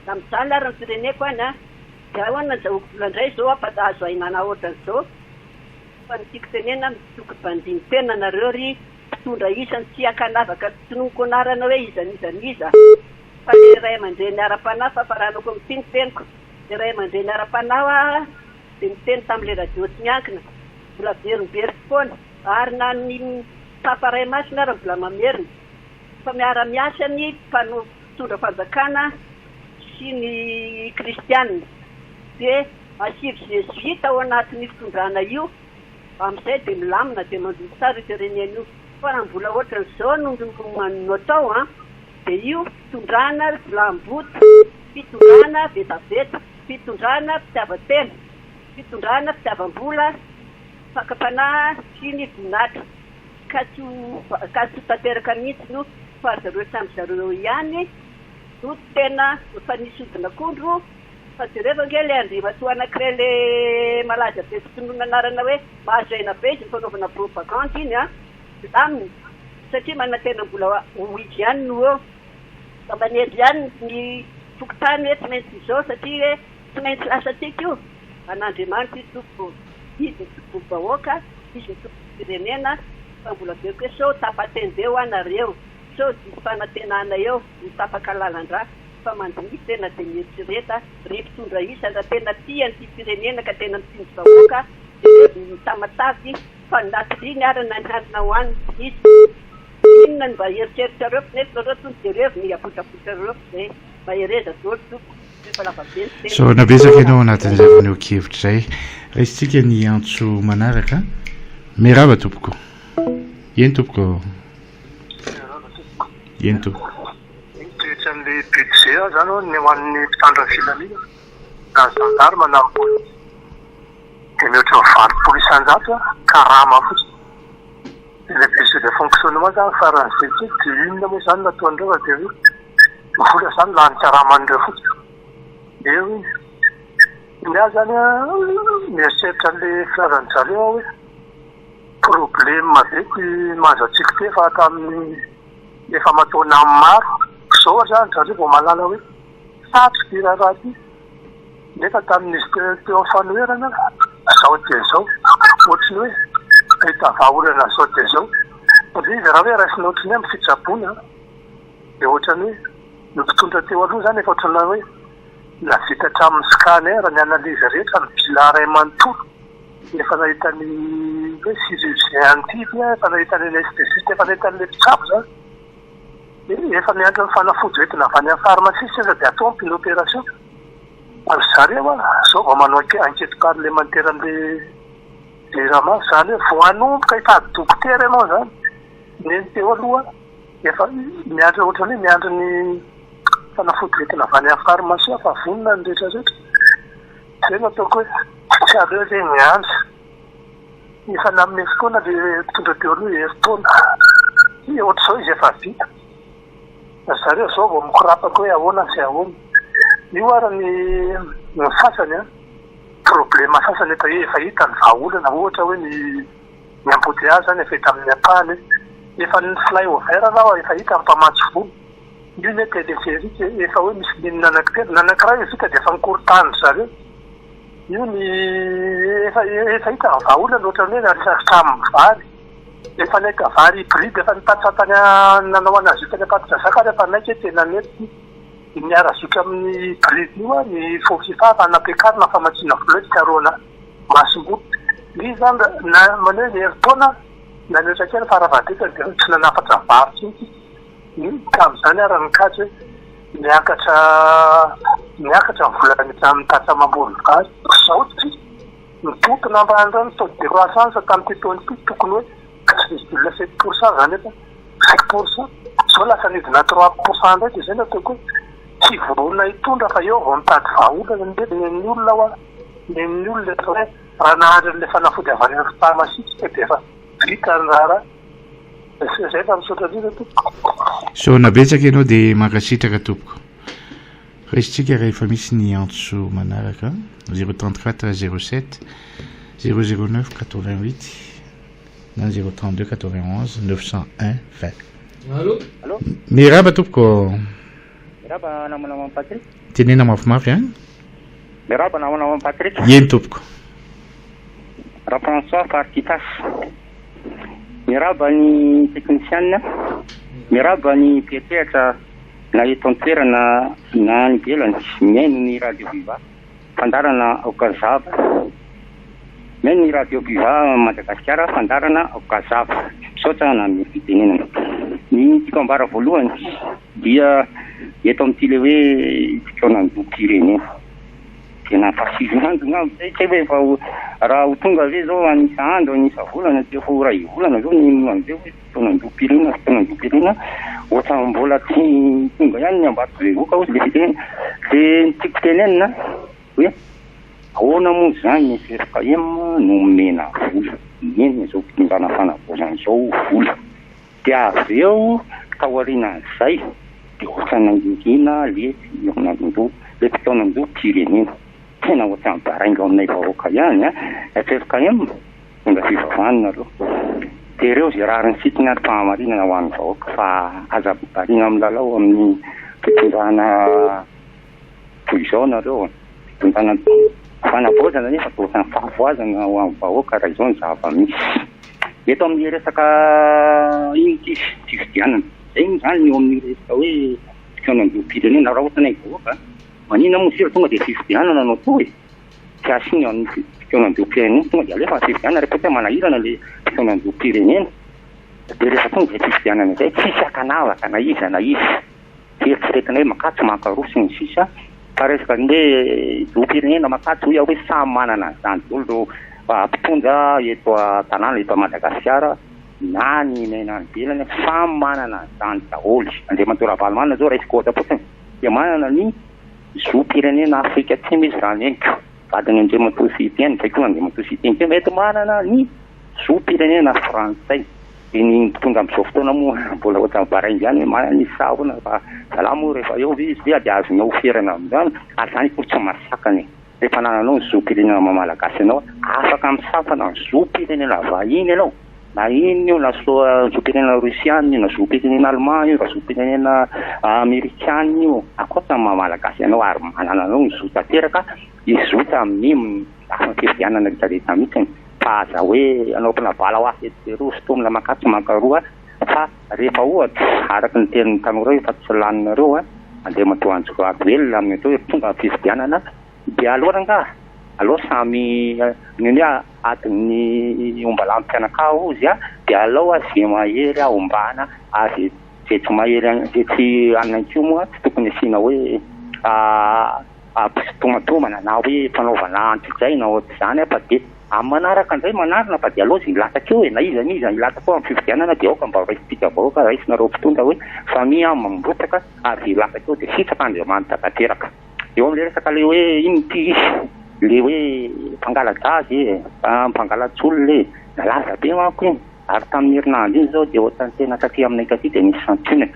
Na mijaly ary ny fireneko any an! Dia ahoana ny azahoako vola indray izao an fa azo ahinana ohatran'izao? Fa ny tiako tenenina tokony mpandini-tena nareo ry mpitondra isany tsy ankanavaka tsy tononiko anarana hoe iza n'iza n'iza fa le ray aman-dreny ara-panahy fa faranako amin'ity ny teniko le ray aman-dreny ara-panahy hoa dia niteny tamin'le radio tsy miankina mbola averimberiko foana ary na ny. Papa Ray Masina ary mbola mamerina fa miara-miasa ny mpano mpitondra fanjakana sy ny kristiana dia asivo zezoita ao anatin'io fitondrana io amin'izay dia milamina dia mandroso tsara io firenena io fa raha mbola ohatran'izao no no atao an dia io fitondrana jiolahimboto, fitondrana vetaveta, fitondrana fitiavan-tena, fitondrana fitiavam-bola, fakam-panahy sy ny voninahitra ka tsy ho ka tsy ho tanteraka mihitsy no fa ry zareo samy zareo eo ihany no tena efa nisy hodin'akondro fa jereo ange ilay andriamatoa anankiray le malaza be tsy tononina anarana hoe mahazo aina be izy ny fanaovana propagande iny an, milamina satria manantena mbola ho izy ihany no eo fa manendry ihany ny fokontany hoe tsy maintsy izao satria hoe tsy maintsy lasantsika io, an'Andriamanitra io tompoko ô, izy no tompon'ny vahoaka, izy no tompon'ny firenena fa mbola averiko hoe sao tapa-tenda eo nareo, sao diso fanantenana eo, ho tapaka lalan-drà. Fa mandiniha tena dia mieritrereta ry mpitondra isany raha tena tia an'ity firenena ka tena mitsinjo vahoaka dia revy ny tamatavy fa na toriany ara na ny hanina hohaniny tsy misy inona no mba eritreritrareo fa nefa nareo tony dia revy ny abotrabotrareo fa zay mahereza daholo tompoko efa lava be ny tena. Isaorana betsaka ianao anatin'izay fanehoan-kevitra izay. Raisintsika ny antso manaraka. Miarahaba tompoko. Eny tompoko. Miarahaba tompoko. Eny tompoko. Ny toetran'ilay budget zany hono ny ho an'ny mpitandro ny filaminana na ny gendarme na ny polisy dia mihoatra ny 80 isan-jato karama fotsiny. Dia ilay budget de fonctionnement zany faran'izay kely dia inona moa izany no ataon'ireo fa dia hoe ny vola zany lany karaman'ireo fotsiny. Eo iny. Ny ahy zany an, mieritreritra an'ilay filazan'ny zareo aho hoe problème be ty mahazo antsika ity efa hatramin'ny efa aman-taonany maro. Izao ohatra zany zareo vao mahalala hoe sarotra ity raharaha ity nefa tamin'izy teo teo amin'ny fanoherana izao dia izao. Ohatry ny hoe ahita vahaolana izao dia izao. Fa ilay izy raha hoe raisina ohatry ny hoe amin'ny fitsaboana dia ohatran'ny hoe ny mpitondra teo aloha izany efa ohatran'ny hoe nahavita hatramin'ny scanner, ny analyse rehetra, ny bilan iray manontolo. Efa nahita ny hoe chirurgien an'ity ve aho, efa nahita ny anesthésiste, efa nahita an'ilay mpitsabo zany. Efa miandry ny fanafody hoentina avy any amin'ny pharmacie sisa dia atao ny opération. Fa ry zareo an, zao vao manao enquête parlementaire an'ilay Jirama, zany hoe vao hanomboka hitady dokotera ianao zany. Neny teo aloha efa miandry ohatran'ny hoe miandry ny fanafody hoentina avy any amin'ny pharmacie fa vonona ny rehetra rehetra. Zay no ataoko hoe tsy aleo ve miandry. Efa nanome fotoana le mpitondra teo aloha herintaona. Dia ohatr'izao izy efa vita. Ry zareo zao vao mikorapaka hoe ahoana sy ahoana. Io ary ny ny sasany an, problème sasany efa efa hita ny vahaolana ohatra hoe ny ny embouteillage zany efa hita amin'ny ampahany hoe efa ny fly over zao efa hita ny mpamatsy vola. Io anie téléphérique e, efa hoe misy ligne anankitelo, ny anankiray vita dia efa nikorotahan-dry zareo. Io ny efa efa hita ny vahaolana ohatran'ny hoe naresaka tamin'ny vary. Efa nahita vary hybride efa nitatitra tany nanao anazy io tany Ampatondrazaka ary efa naika hoe tena mety ity. Dia miara-zotra amin'ny hybride io ny FOFIFA fa nampiakarina famatsiana vola hoe fikarohana masomboly. Ilay izy izany na manao hoe herintaona na mihoatra kely fara-fahabetsany dia tsy nanafatra vary intsony isika. Ka amin'izany ary ny kajy hoe miakatra miakatra ny vola miditra amin'ny tantsaha mamboly vary. Izao tsy mitontona ambany indray ny taux de croissance tamin'ity taona ity tokony hoe 4,7 pourcent izany nefa 5 pourcent. Izao lasa nidina 3 pourcent indray dia izay no ataoko hoe tsy vonona hitondra fa eo vao mitady vahaolana nefa nen'ny olona hoa nen'ny olona efa hoe raha nahandry an'ilay fanafody avy any amin'ny pharmacie tsika dia efa vita ny raharaha. Zay fa misaotra indrindra tompoko. Isaorana betsaka ianao dia mankasitraka tompoko. Raisintsika rehefa misy ny antso manaraka 034 07 009 88 na 032 91 901 20. Allô? Allô? Miraba tompoko. Miraba namana Mamy Patrick. Tenena mafimafy an. Miraba namana Mamy Patrick. Eny tompoko. Ra-François Fartitas. Miarahaba ny teknisianina, miarahaba ny mpiantsehatra na eto an-toerana na any ivelany mihaino ny Radio Viva, fandaharana Aoka Zava. Meno ny Radio Viva Madagasikara fandaharana Gazava. Misaotra nanome fitenenana. Ny tiako ambara voalohany dia eto amin'ity ilay hoe fikaonandoham-pirenena. Tena fasivy andro angamba izay, tsy haiko hoe efa ho raha ho tonga ve izao an'isa andro, an'isa volana, tsy efa ho iray volana izao ny an'izay hoe fikaonandoham-pirenena, fikaonandoham-pirenena. Ohatran'ny mbola tsy tonga ihany ny Ambatobevohoka hozy ilay fitenenana. Dia ny tiako tenenina hoe ahoana moa izany ny ffkm no omena vola, omena izao fitondrana fanavaozana izao vola. Dia avy eo taorianan'izay dia ohatran'ny nangingina le fikaonandoha, le fikaonandoham-pirenena. Tena ohatran'ny baraingo aminay vahoaka ihany an! Ffkm, mitondra fivavahana nareo. Jereo izay rariny sy hitsiny ary fahamarinana ho an'ny vahoaka fa aza variana milalao amin'ny fitondrana toy izao nareo a! Fitondrana fanavaozana nefa toa ohatran'ny fahavoazana ho an'ny vahoaka raha izao ny zava-misy. Eto amin'ny resaka inona ity fifidianana, izay moa izany eo amin'ny resaka hoe fikaonandoham-pirenena raha ohatranay vahoaka, maninona moa isika tonga dia fifidianana no atao e? Tsy asiana ny fikaonandoham-pirenena, tonga dia alefa ny fifidianana rehefa ohatra hoe manahirana ilay fikaonandoham-pirenena dia rehefa tonga izay fifidianana izay tsisy ankanavaka na iza na iza. Fieritreretana hoe makatso mankaroa sy ny sisa Fa resaka ny hoe zom-pirenena makatso hoy aho hoe samy manana an'izany daholo ireo mpitondra eto an-tanàna eto Madagasikara na ny miaina any ivelany samy manana an'izany daholo. Andriamatoa Ravalomanana izao raisiko ohatra fotsiny dia manana ny zom-pirenena Afrika Atsimo izy raha ny henoko. Vadiny Andriamatoa Siteny izay koa Andriamatoa Siteny koa mety manana ny zom-pirenena frantsay. Dia ny mpitondra amin'izao fotoana moa mbola ohatran'ny baraingo ihany hoe manana izy sa ahoana fa zalahy moa rehefa eo ve izy ve dia azonao ferana amin'izany ary izany akory tsy mahasakana e! Rehefa anananao ny zom-pirenena maha malagasy anao afaka misafana ny zom-pirenena vahiny ianao na inona io na zom-pirenena rosiana io na zom-pirenena allemand io na zom-pirenena amerikana io ankoatra ny maha malagasy anao ary manananao ny zo tanteraka hizotra amin'ny lafiny fifidianana rehetra rehetra mihitsy fa aza hoe anaovana bala ho ahy etsy sy eroa sintomina mankatsy mankaroa fa rehefa ohatra araka ny tenin'ny tanora io fa tsy laninareo a Andriamatoa Andry Rajoelina amin'ny atao hoe tonga ny fifidianana dia aleo rangaha aleo samy ny hoe adin'ny ombalahy mpianakavy ozy a dia aleo a ze mahery a ombana ary ze tsy mahery ze tsy anona koa moa tsy tokony asiana hoe Ampisintomatomana na hoe fanaovana antsojay na ohatr'izany fa dia amin'ny manaraka indray manarina fa dia aleo izay hilatsaka eo e, na iza na iza hilatsaka eo amin'ny fifidianana dia aoka mba horaisintsika vahoaka, raisinareo mpitondra hoe samia mirotsaka ary izay hilatsaka eo dia sitraka Andriamanitra tanteraka. Eo amin'ilay resaka ilay hoe inona ity izy, ilay hoe mpangala-jaza e, mpangala-tsolona e, nalaza be manko iny ary tamin'ny herinandro iny izao dia ohatran'ny tena taty aminay taty dia nisy santionany.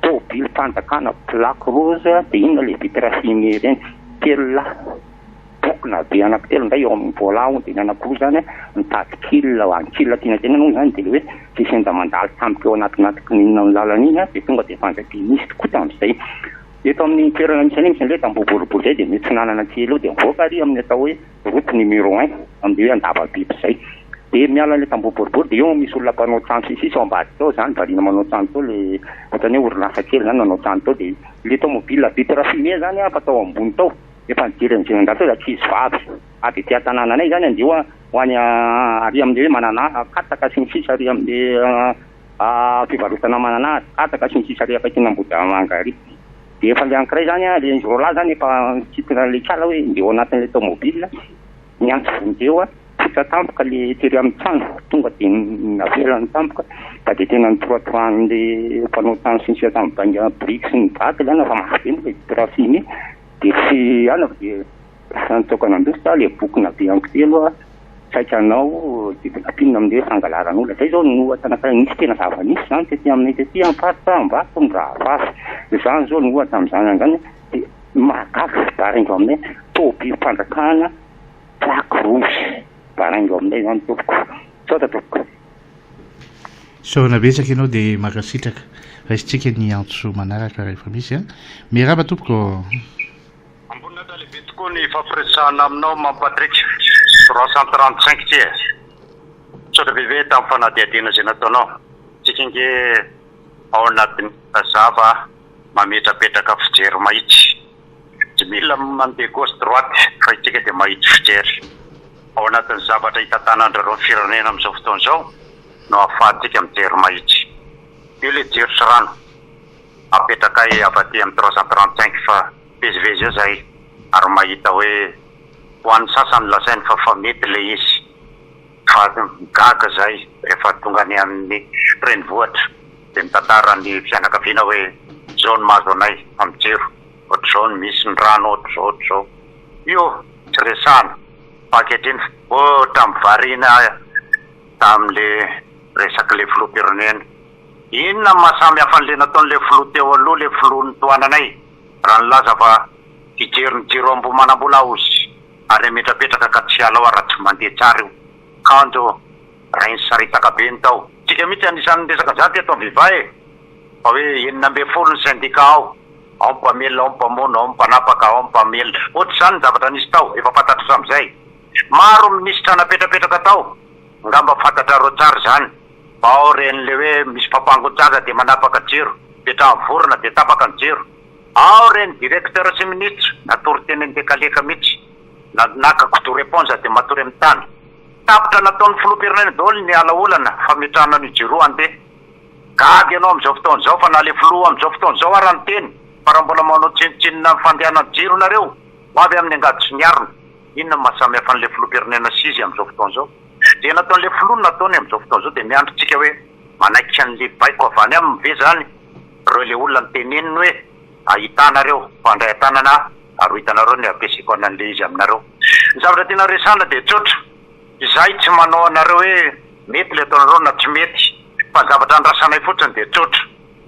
Tobilim-panjakana plaque rose dia inona ilay vitre fumée ireny, telo lahy bokona be anankitelo indray eo amin'ny vola hono dia ny anankiroa izany mitady kil, ny kil tiana tenenina moa izany dia ilay hoe tsy sendra mandalo tampoka eo anaty kininina ny lalana iny dia tonga dia efa dia nisy tokoa tamin'izay. Eto amin'ny toerana misy anay misy an'ilay tamboho boribory izay dia miatsinanana kely eo dia mivoaka ary amin'ny atao hoe route numéro un amin'ilay hoe Andavabiby izay. Dia miala ilay tamboho boribory dia eo misy olona mpanao trano sy ny sisa ao ambadika ao izany, variana manao trano tao ilay ohatran'ny hoe orinasa kely izany nanao trano tao dia ilay tomobile vitre fumée izany an, efa tao ambony tao, efa nijery an'izay nandalo tao ilay ankizivavy avy ety an-tanànanay izany andeha ho any ary amin'ilay hoe manana katsaka sy ny sisa ary amin'ilay fivarotana mananasy, katsaka sy ny sisa ary akaikin'Ambohidamanga ary. Dia efa ilay anankiray izany an, ilay izy roalahy izany efa nikitina an'ilay kala hoe ndeha ao anatin'ilay tomobile, niantso vonjeo an. Fotra tampoka le tery amin'ny trano, tonga dia navelany tampoka fa dia tena nitoratorahan'le mpanao trano sy ny sisa tamin'ny bainga biriky sy ny vato ilay fa mafy be moa ilay vitre fumée dia tsy ana fa dia lasa nitsoaka nandositra aho, le bokona be anankitelo aho saika hanao kidnapping amin'le hoe fangalaran'olona, zay zao no ohatra anankiray nisy tena zava-nisy zany tety aminay tety amin'ny faritra Ambato mirahavavy, izany zao no ohatra amin'izany androany dia mahagaga sy baraingo aminay tobilim-panjakana. Plaque rouge. Baraingo aminay izany tompoko. Misaotra tompoko. Isaorana betsaka ianao dia mankasitraka. Raisintsika ny antso manaraka rehefa misy a. Miarahaba tompoko ô. Ambonin'Atra lehibe tokoa ny hifampiresahana aminao Mamy Patrick. 335 ity e. Misaotra bebe tamin'ny fanadihadiana izay nataonao. Tsika ange ao anatin'ny mazava mametrapetraka fijery mahitsy. Tsy mila mandeha gauche droite fa isika dia mahitsy fijery. Ao anatin'ny zavatra hitantanan-dry zareo ny firenena amin'izao fotoana izao no ahafahantsika mijery mahitsy. Io ilay jiro sy rano apetrakay avy aty amin'ny 335 fa mivezivezy eo izahay ary mahita hoe ho an'ny sasany lazainy fa fa mety ilay izy fa gaga izahay rehefa tonga any amin'ny renivohitra dia mitantara ny fianakaviana hoe izao no mahazo anay amin'ny jiro, ohatr'izao no misy ny rano, ohatr'izao ohatr'izao. Io tsy resahana fa ankehitriny ohatran'ny variana tamin'le resak'le filoham-pirenena. Inona no maha samy hafa an'le nataon'le filoha teo aloha, le filoha nitohananay raha nilaza fa hijery ny jiro Ambohimanambola aho ozy ary hametrapetraka ka tsy hiala ao raha tsy mandeha tsara io. Kanjo rainy saritaka be ny tao. Tsika mihitsy anisan'ny niresaka an'izany teto amin'ny Viva e! Fa hoe 16 ny syndicat ao, ao ny mpamelona, ao ny mpamono, ao ny mpanapaka, ao ny mpamelona. Ohatr'izany ny zavatra nisy tao, efa fantatra hatramin'izay. Maro ny minisitra napetrapetraka tao, angamba fantatrareo tsara izany. Fa ao ireny le hoe misy fampangon-jaza dia manapaka jiro, petrahan'ny vorona dia tapaka ny jiro. Ao ireny directeur sy ministra natory teny Andekaleka mihitsy, na naka kidoro éponge dia matory amin'ny tany. Tapitra nataon'ny filoham-pirenena daholo ny ala olana fametrahana an'io jiro andeha. Gaga ianao amin'izao fotoana izao fa na le filoha amin'izao fotoana izao ara niteny fa raha mbola manao tsinontsinona ny fandehanan'ny jiro nareo, ho avy amin'ny angady sy ny arina. Inona no maha samy hafa an'le filoham-pirenena sy izy amin'izao fotoana izao? Dia nataon'le filoha no nataony amin'izao fotoana izao dia miandry tsika hoe manaiky an'le baiko avy any aminy ve zany ireo le olona niteneniny hoe ahitanareo fa handray an-tanana aho ary ho hitanareo ny hampiasiko an'le izy aminareo. Ny zavatra tiana resahana dia tsotra, izahay tsy manao anareo hoe mety le ataonareo na tsy mety fa ny zavatra andrasanay fotsiny dia tsotra,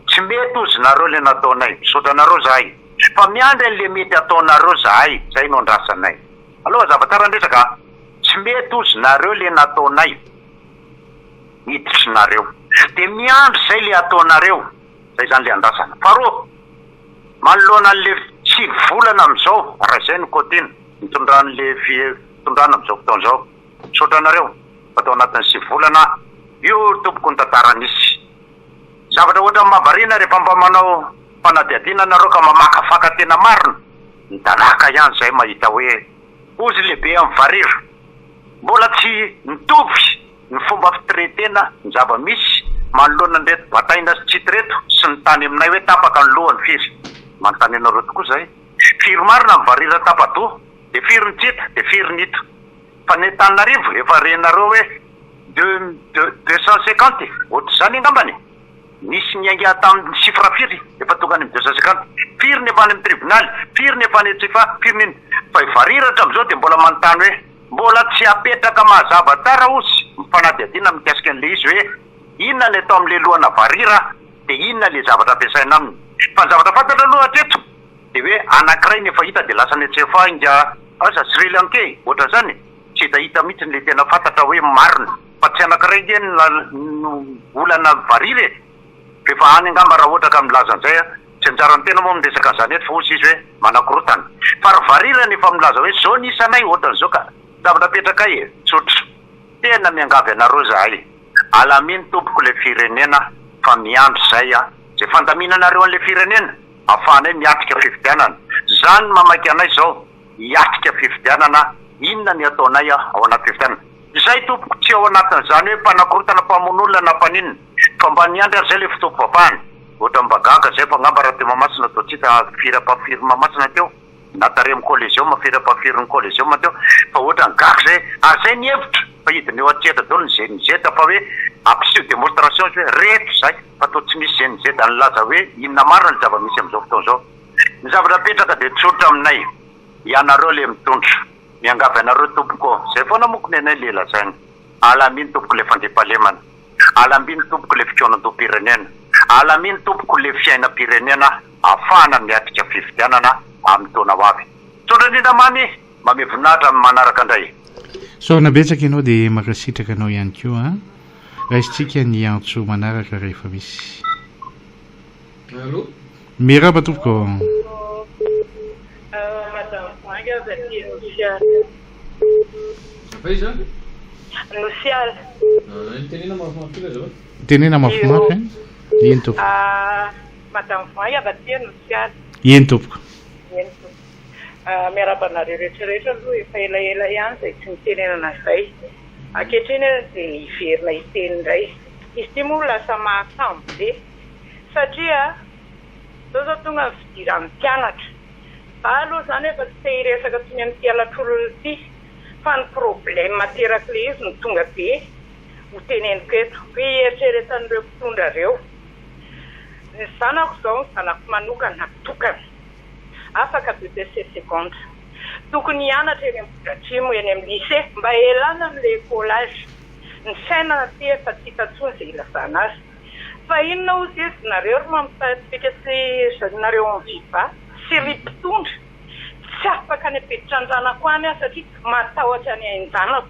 tsy mety ozy nareo le nataonay, misaotra anareo zahay fa miandry an'le mety ataonareo zahay, zay no andrasanay. Aleo hazava tsara ny resaka a! Tsy mety ozy nareo le nataonay, hiditry nareo. Dia miandry zay le ataonareo, zay zany le andrasana. Faharoa, manoloana an'le 9 volana amin'izao, raha izay no quotine nitondran'le fitondrana amin'izao fotoana izao, misaotra anareo fa tao anatin'ny 9 volana io tompoko ny tantara nisy. Zavatra ohatran'ny mahavariana rehefa mba manao fanadihadiana nareo ka mamakafaka tena marina, midanàka ihany izay mahita hoe ozy lehibe amin'ny varira. Mbola tsy mitovy ny fomba fitretena ny zava-misy manoloana an'ireto bataina sy tsity ireto sy ny tany aminay hoe tapaka ny lohany firy. Manontany anareo tokoa izay. Firy marina ny varira tapa-doha dia firy ny tsy hita dia firy ny hita. Fa ny Antananarivo efa renareo hoe deux deux 250 ohatr'izany angambany e! Nisy niainga tamin'ny chiffre firy efa tonga any amin'ny 250. Firy ny efa any amin'ny tribonaly, firy ny efa any Antsifahy, firy ny inona. Fa i varira hatramin'izao dia mbola manontany hoe mbola tsy apetraka mazava tsara ozy ny fanadihadiana mikasika an'ilay izy hoe inona ny atao amin'ilay lohana varira dia inona ilay zavatra ampiasaina aminy. Fa ny zavatra fantatra aloha hatreto dia hoe anankiray ny efa hita dia lasa any Antsifahy ingahy aza Sri Lankey ohatran'izany e! Tsy hitahita mihitsy ilay tena fantatra hoe marina fa tsy anankiray nge no olana varira e! F'efa any angamba raha ohatra ka milaza an'izay a! Tsy anjaran'ny tena moa miresaka an'izany eto fa hozy izy hoe manakorontana. Fa ry varira no efa milaza hoe zao ny isanay ohatran'izao ka! Zavatra apetrakay e! Tsotra. Tena miangavy anareo zahay. Alamino tompoko ilay firenena fa miandry zay a! Zay fandaminanareo an'ilay firenena afahanay miatrika fifidianana. Zany no mamaika anay zao. hiatrika fifidianana, inona ny ataonay ao anaty fifidianana? Izay tompoko tsy ao anatin'izany hoe mpanakorontana mpamono olona na mpaninona fa mba niandry ary izay ilay fotoam-pivavahana, ohatran'ny mba gaga izay fa angamba raha teo Mahamasina toa tsy hita firy ampahafirin'i Mahamasina teo na tary amin'ny Coliseum firy ampahafirin'ny Coliseum teo fa ohatran'ny gaga izay ary izay ny hevitra fa hidina eo an-tsehatra daholo ny GNZ fa hoe ampiseho démonstration izy hoe reto izay fa toa tsy misy GNZ nilaza hoe inona marina ny zava-misy amin'izao fotoana izao. Ny zavatra apetraka dia tsotra aminay, ianareo le mitondra. Miangavy anareo tompoko ô, zay foana moko nenay le lazaina. Alamino tompoko le fandriampahalemana. Alambino tompoko le fikaonandoham-pirenena. Alamino tompoko le fiainam-pirenena afahana miatrika fifidianana amin'ny taona ho avy. Misaotra indrindra Mamy, mame voninahitra amin'ny manaraka indray. Isaorana betsaka ianao dia mankasitraka anao ihany koa an. Raisintsika ny antso manaraka rehefa misy. Allô? Miarahaba tompoko. Madame Voahangy avy aty Nosiala. Avy aiza? Nosiala. Tenena mafimafy kely azafady. Tenena mafimafy an. Eny tompoko. Madame Voahangy avy aty Nosiala. Eny tompoko. Eny tompoko. Miarahaba anareo rehetra rehetra aloha, efa elaela ihany izay tsy nitenenana izay. Ankehitriny aho dia hiverina hiteny indray. Izy ity moa lasa mahakamo be satria izao izao tonga ny fidiran'ny mpianatra. Za aloha izany efa tsy te hiresaka intsony amin'ity halatr'olona ity fa ny problème aterak'ilay izy no tonga dia ho teneniko eto. Hoe hieritreretan'ireo mpitondra ireo. Ny zanako izao, ny zanako manokana, tokana. Afaka BEPC seconde. Tokony hianatra eny Ambohidratrimo, eny amin'ny lycée, mba hialana amin'ilay écolage. Ny fiainana aty efa tsy hita intsony izay ilazana azy. Fa inona hozy izy, nareo ry Mamy Patrick sy nareo ao amin'ny Viva sy ry mpitondra, tsy afaka ny hampiditra ny zanako any aho satria matahotra ny ain-janako.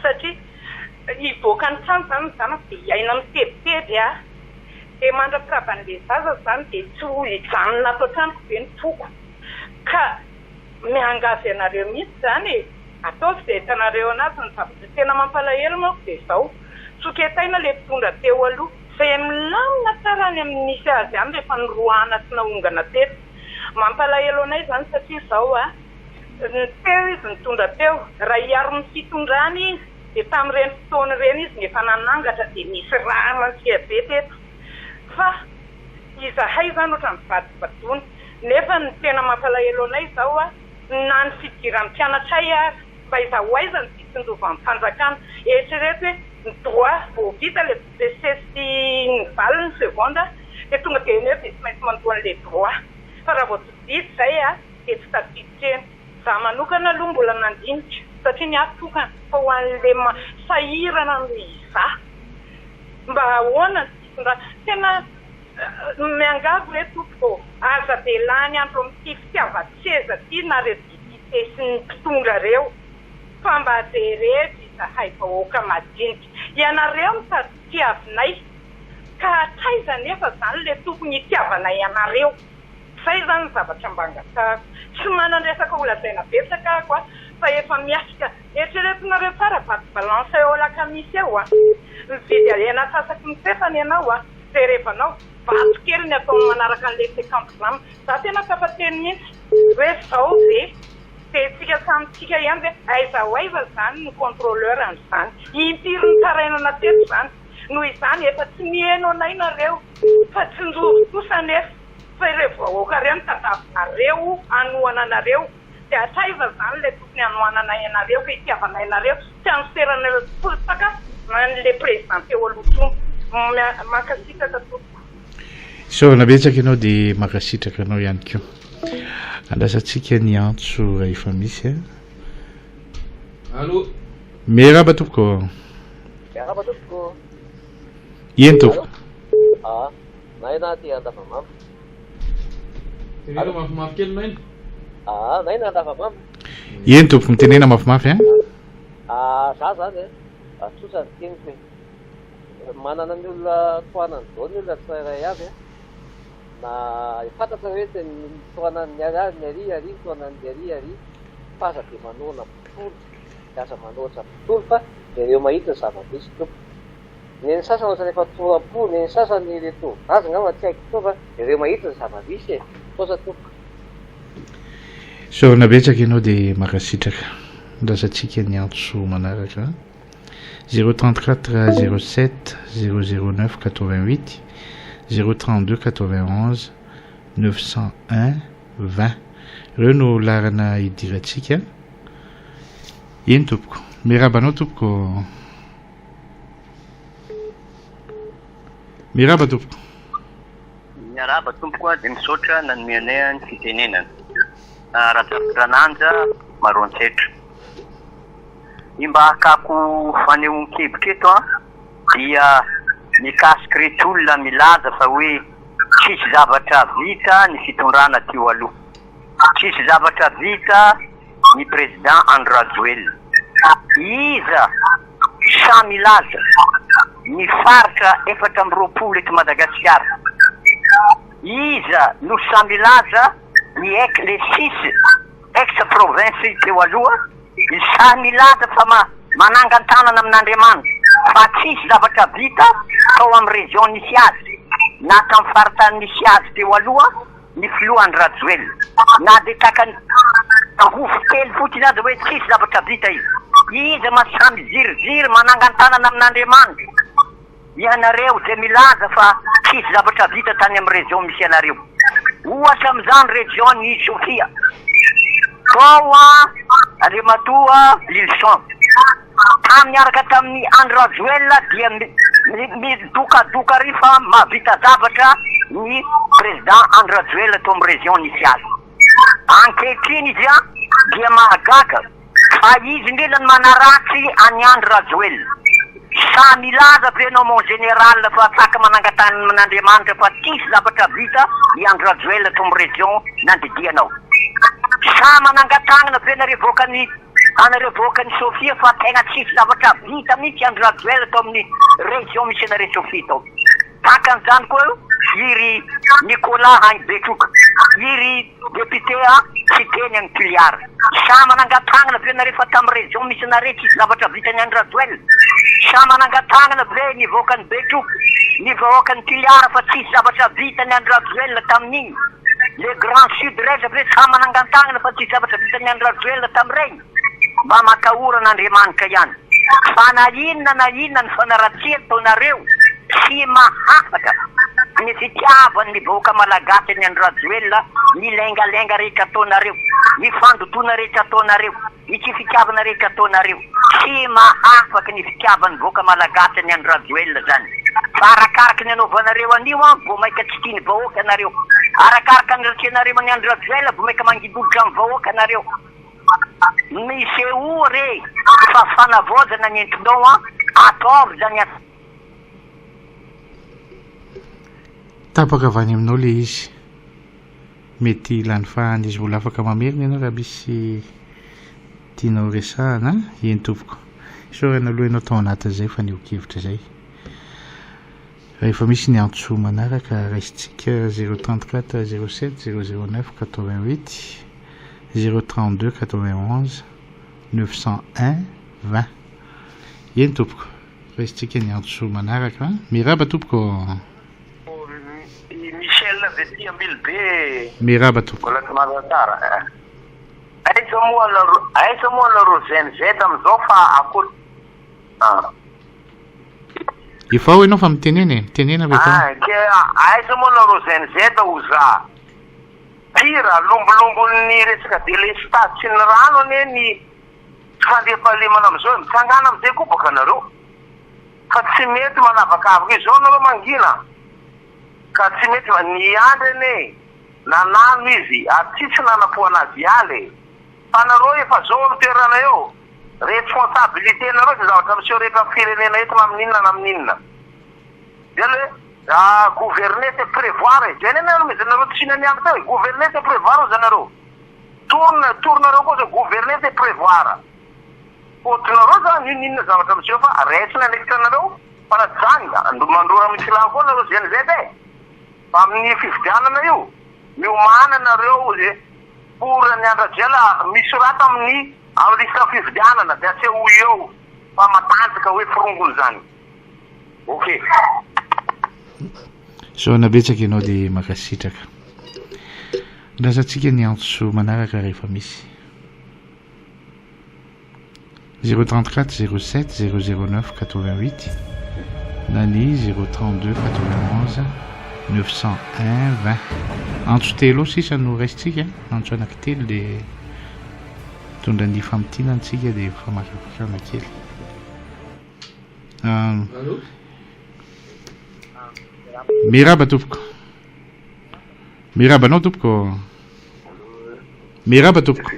Satria hivoaka ny trano izany ny zanako dia hiaina mitebiteby aho. Dia mandra-piravan'ilay zaza izany dia tsy ho hijanona ato an-tranoko ve ny foko. Ka miangavy anareo mihitsy izany e! Ataovy izay hitanareo anazy ny zavatra tena mampalahelo manko dia izao, soketaina ilay mpitondra teo aloha, izay milamina tsara any amin'ny nisy azy any rehefa noroahana sy naongana teto. Mampalahelo anay izany satria izao a, ny teo izy nitondra teo, raha hiaro ny fitondrany izy dia tamin'ireny fotoana ireny izy no efa nanangatra dia nisy rà nandriaka be teto. Fa izahay izany ohatran'ny vadibadona. Nefa ny tena mampalahelo anay izao a, na ny fidiran'ny mpianatray ary, mba aiza ho aiza ny fitsinjovam-panjakana. Eritrereto hoe ny droit vao vita ilay BEPC sy ny valiny seconde dia tonga dia eny eo dia tsy maintsy mandoa an'ilay droit. Fa raha vao tsy vita izay a, dia tsy tafiditra eny. Za manokana aloha mbola nandinika satria ny ahy tokana fa ho an'le sahirana noho izaho mba ahoana ny fitondrana tena miangavy re tompoko ô aza be lany andro amin'ity fitiavan-tseza ity nareo député sy ny mpitondra reo fa mba jerevo izahay vahoaka madinika ianareo mitady tiavinay ka hatraiza anefa zany le tokony hitiavanay anareo. Zay zany ny zavatra mba angatahako. Tsy manan-dresaka ho lazaina betsaka ako a, fa efa miatrika. Eritreretinareo tsara vaky balance eo alakamisy eo a. Mividy hena antsasaky ny fefany ianao a, jerevanao, vato kely ny ataony manaraka an'le 50 grammes. Za tena tafateny mihitsy hoe zao ve? Dia tsika samy tsika ihany ve? Aiza ho aiza zany ny contrôleur an'izany? Impiry nitarainana teto zany? Noho izany efa tsy miheno anay nareo fa tsinjovy kosa anefa fa ireo vahoaka ireo no tadavinareo hanohana anareo dia hatraiza izany ilay tokony hanohananay anareo ka hitiavanay anareo tsy hanoseranareo tsipolitaka an'ilay président teo aloha intsony. Mankasitraka tompoko. Isaorana betsaka ianao dia mankasitraka anao ihany koa. Andrasantsika ny antso raha efa misy a. Allo. Miarahaba tompoko. Miarahaba tompoko. Eny tompoko. Ah, Naina aty Andavamamba. Teneno mafimafy kely Naina. Ah, Naina Andavamamba. Eny tompoko, mitenena mafimafy an. Ah, za zany eh, tsotra ny teniko e. Manana ny olona tohanany daholo ny olona tsirairay avy eh. Na fantatra hoe ny tohanan'ny ary ny ary ary ny tohanan'ny ary ary fa aza dia manohana mpitondra. Dia aza manohatra mpitory fa jereo mahitsy ny zava-misy tompoko. Ny an'ny sasany ohatrany efa tora-po, ny an'ny sasany ireto vazy angamba tsy haiko intsony fa jereo mahitsy ny zava-misy e! Misaotra tompoko. Isaorana betsaka ianao dia mankasitraka. Andrasantsika ny antso manaraka. 034 07 009 88 032 91 901 20. Ireo no laharana idirantsika. Eny tompoko. Miarahaba anao tompoko. Miarahaba tompoko. Miarahaba tompoko a, dia misaotra nanome anay ny fitenenana. Rajafindranaanja Maroantsetra. Ny mba hakako fanehoan-kevitra eto an, dia mikasika ireto olona milaza fa hoe tsisy zavatra vita ny fitondrana teo aloha. Tsisy zavatra vita ny président Andry Rajoelina. Iza sahy milaza ny faritra 24 eto Madagasikara? Iza no sahy milaza ny ex les six ex provinces teo aloha? Sahy milaza fa manangan-tanana amin'Andriamanitra fa tsisy zavatra vita tao amin'ny région nisy azy na tamin'ny faritany nisy azy teo aloha ny filoha Andry Rajoelina. Na dia takany. Porofo kely fotsiny aza hoe tsisy zavatra vita izy. Iza mahasahy miziriziry manangan-tanana amin'Andriamanitra? Ianareo izay milaza fa tsisy zavatra vita tany amin'ny région misy anareo. Ohatra amin'izany région ny Sofia. Tao Andriamatoa Lilison. Tamy niaraka tamin'i Andry Rajoelina dia midokadoka ary fa mahavita zavatra ny président Andry Rajoelina tao amin'ny région nisy azy. Ankehitriny izy dia mahagaga fa izy indrindra no manaratsy an'i Andry Rajoelina. Sahy milaza ve ianao mon général fa saka manangan-tanana amin'Andriamanitra fa tsisy zavatra vita i Andry Rajoelina tao amin'ny région nandidianao? Sahy manangan-tanana ve nareo vahoakan'i anareo vahoakan'i Sofia fa tena tsisy zavatra vita mihitsy Andry Rajoelina tao amin'ny région misy anareo Sofia tao? Tahaka an'izany koa i ry Nicolas any Betroka, i ry député a Siteny any Toliara. Samy manangan-tanana ve nareo fa tamin'ny région misy anareo tsisy zavatra vitan'i Andry Rajoelina? Samy manangan-tanana ve ny vahoakan'i Betroka, ny vahoakan'i Toliara fa tsisy zavatra vitan'i Andry Rajoelina tamin'igny? Le grand sud rehetra ve samy manangan-tanana fa tsisy zavatra vitan'i Andry Rajoelina tamin'ireny? Mba matahora an'Andriamanitra ihany. Fa na inona na inona ny fanaratsiana ataonareo, tsy mahafaka ny fitiavan'ny vahoaka Malagasy an'i Andry Rajoelina ny lengalenga rehetra ataonareo, ny fandotoana rehetra ataonareo, ny tsy fitiavana rehetra ataonareo. Tsy mahafaka ny fitiavan'ny vahoaka Malagasy an'i Andry Rajoelina zany. Fa arakaraky ny anaovanareo an'io an, vao maika tsy tian'ny vahoaka nareo. Arakaraka ny ratsianareo an'i Andry Rajoelina, vao maika mangidolitra amin'ny vahoaka nareo. Misehoa re fa fanavaozana ny entinao an! Ataovy zany an! Tapaka avy any aminao le izy. Mety lany fahana izy mbola afaka mamerina ianao raha misy tianao resahana. Eny tompoko. Isaorana aloha ianao tao anatin'izay fanehoan-kevitra izay. Rehefa misy ny antso manaraka raisintsika 034 07 009 88 032 91 901 20. Eny tompoko, raisintsika ny antso manaraka. Miraba tompoko. I Michel avy aty Ambilobe. Miraba tompoko. Mbola tsy mahalala tsara. Aiza moa aiza moa nareo Gen Z amin'izao fa akory ah. Efa ao ianao fa mitenena e, mitenena fa efa ao. Ah, ke aiza moa nareo Gen Z ho za. Pire, lombolombon'ny resaka delestazy sy ny rano anie ny tsy fandriampahalemana amin'izao e, mitsangàna amin'izay koa baka nareo. Fa tsy mety manavakavaka izao nareo mangina. Ka tsy mety fa ny andry anie nanano izy ary tsisy nanapoana azy hiala e. Fa nareo efa zao amin'ny toerana eo, responsabilité nareo izay zavatra miseho rehetra amin'ny firenena eto na amin'inona na amin'inona. Zay le hoe gouverner c'est prévoir e, zay anie nanomezanareo tsiny an'i Andry teo e, gouverner c'est prévoir hozy anareo. Tourne, tournareo koa zao gouverner c'est prévoir. Faute-nareo zany io n'inona zavatra miseho fa raisina andraikitra anareo fa raha tsy zany mandrora mitsilany foana nareo GNZ e. Fa amin'ny fifidianana io, miomàna nareo e. Pour ny Andry Rajoelina, misorata amin'ny amin'ny liste fifidianana dia asehoy eo fa matanjaka hoe forongony zany. Ok. Isaorana betsaka ianao dia mankasitraka. Andrasantsika ny antso manaraka rehefa misy. 034 07 009 88 na ny 032 91 901 20. Antso telo eo sisa no raisintsika, antso anankitelo dia mitondra ny famintinana isika dia famakafakana kely. Allô? Miraba tompoko. Miraba anao tompoko. Miraba tompoko.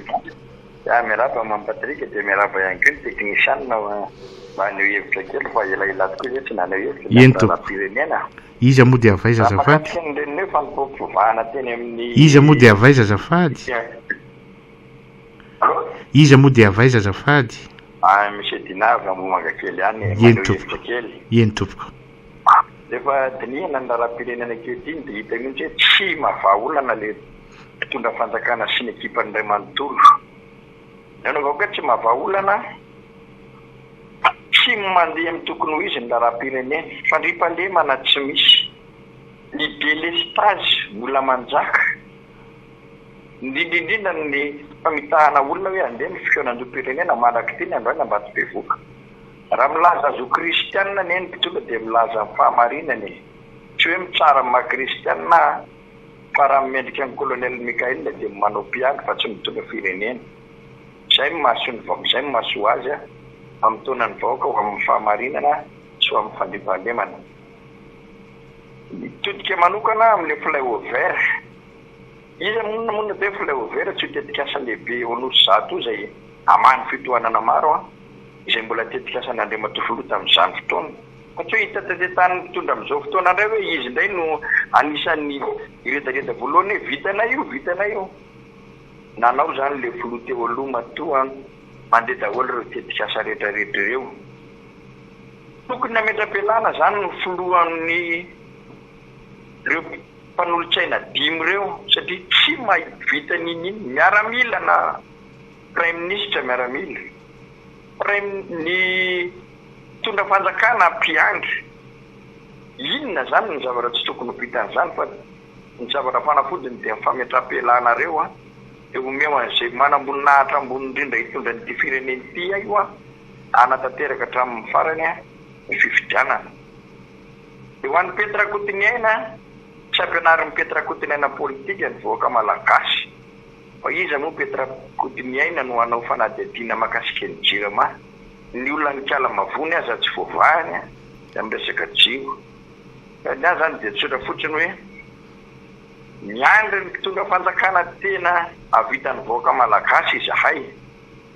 Ya, miarahaba Mamy Patrick dia miarahaba ihany koa ny teknisianina mba haneho hevitra kely fa elaela tokoa izay tsy naneho hevitra ny Eny amin'ny tompoko. raharaham-pirenena. Iza moa dia avy aiza Raha azafady? mahakasika ny reniny hoe fanompoam-pivavahana teny amin'ny Iza moa dia avy aiza azafady? Allô? Iza moa dia avy aiza azafady? Ah, Monsieur Dina avy Ambohimangakely any, Eny maneho tompoko. hevitra kely. Eny tompoko. Rehefa dinihana ny raharaham-pirenena ankehitriny dia hita mihitsy hoe tsy mahavaha olana ilay mpitondra fanjakana sy ny ekipany iray manontolo. Ny anaovako hoe tsy mahavaha olana, tsy mandeha amin'ny tokony ho izy ny raharaham-pirenena. Fandriampahalemana tsy misy. Ny delestazy mbola manjaka. Indrindra indrindra ny famitahana olona hoe handeha ny fikaonandoham-pirenena mandrak'ity ny androany Ambatobevoka. Raha milaza azy ho kristianina anie ny mpitondra dia milaza ny fahamarinana e! Tsy hoe mitsara ny maha kristianina aho fa raha mendrika an'i Colonel Mickaël dia manao mpiandry fa tsy mitondra firenena. Izay no mahasoa ny vahoaka, izay no mahasoa azy amin'ny ny vahoaka ho amin'ny fahamarinana sy ho amin'ny fandriampahalemana. Mitodika manokana amin'ilay flyover. Iza moa moa no atao hoe flyover? Tsy io tetikasa lehibe eo Anosizato io izay hamaha ny fitohanana maro an, izay mbola tetikasan'Andriamatoa Filoha tamin'izany fotoana. Fa tsy hoe hitatatatan'ny mpitondra amin'izao fotoana indray hoe izy indray no anisan'ny hiredareda voalohany hoe vitanay io, vitanay io. Nanao izany ilay filoha teo aloha matoa mandeha daholo ireo tetikasa rehetra rehetra ireo. Tokony hametra-pialana izany ny filohan'ny ireo mpanolotsaina dimy ireo satria tsy mahavita n'inon'inona. Miaramila na praiminisitra miaramila, praim- ny mpitondra fanjakana mpiandry. Inona izany ny zavatra tsy tokony ho vitan'izany fa ny zavatra fanafodiny dia ny fametraham-pialanareo an, dia omeo an'izay manamboninahitra ambony indrindra hitondra an'ity firenena ity io an, hanatanteraka hatramin'ny farany an, ny fifidianana. Dia ho an'i Pety Rakotoniaina, tsy ampianarin'i Pety Rakotoniaina politika ny vahoaka malagasy. Fa iza moa Pety Rakotoniaina no hanao fanadihadiana mahakasika ny Jirama? Ny olona any Ikalamavony aza tsy voavahany an, dia amin'ny resaka jiro. Ka ny ahy izany dia tsotra fotsiny hoe, miandry ny mpitondra fanjakana tena hahavita ny vahoaka malagasy izahay,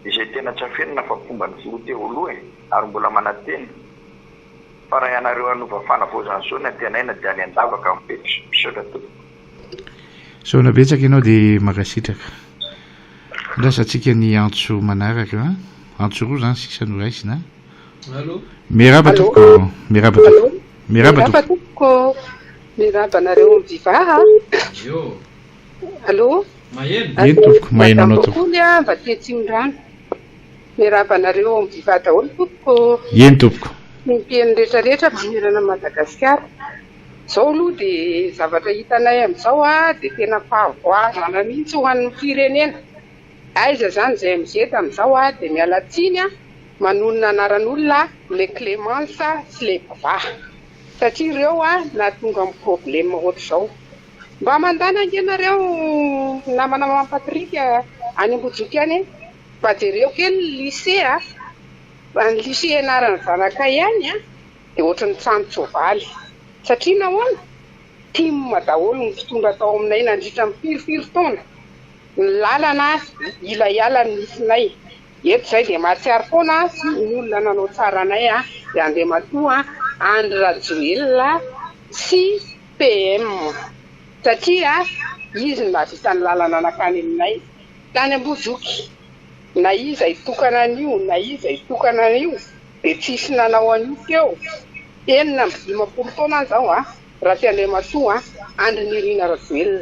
izay tena tsy afenina fa mpomba ny filoha teo aloha e, ary mbola manantena fa raha ianareo hanova fanavaozana izao ny antenaina dia any an-davaka mipetra. Misaotra tompoko. Misaona betsaka ianao dia mankasitraka. Andrasantsika ny antso manaraka an. Antso roa izany sisa no raisina an. Allô. Miarahaba tompoko. Miarahaba tompoko. Miarahaba tompoko. Miarahaba anareo amin'ny Viva a. Yo. Allô. Maheno. Eny tompoko, maheno anao tompoko. Madame Bokoly a, mba te Atsimondrano. Miarahaba anareo ao amin'ny Viva daholo tompoko. Eny tompoko. Ny mpihaino rehetra rehetra manerana an'i Madagasikara. Izao aloha dia zavatra hitanay amin'izao dia tena fahavoazana mihitsy ho an'ny firenena. Aiza izany izay MZ amin'izao dia miala tsiny manonona anaran'olona le Clemence sy le Bava satria ireo nahatonga ny problème ohatr'izao. Mba mandana ange nareo namana Maman Patrick any Ambohijoky any e! Mba jereo kely ny lycée a! Ny lycée ianaran'ny zanakay any a! Dia ohatran'ny trano-tsoavaly. Satria nahoana? Tim daholo ny mpitondra tao aminay nandritra ny firifiry taona. Ny lalana ila hiala ny nifinay. Eto izay dia mahatsiaro foana ny olona nanao tsara anay dia Andriamatoa Andry Rajoelina sy PM. Satria izy no nahavita ny lalana nankany aminay. Tany Ambohijoky. Na iza hitokana an'io na iza hitokana an'io dia tsisy nanao an'io teo. 56 taona aho izao an, raha tsy Andriamatoa Andry Nirina Rajoelina.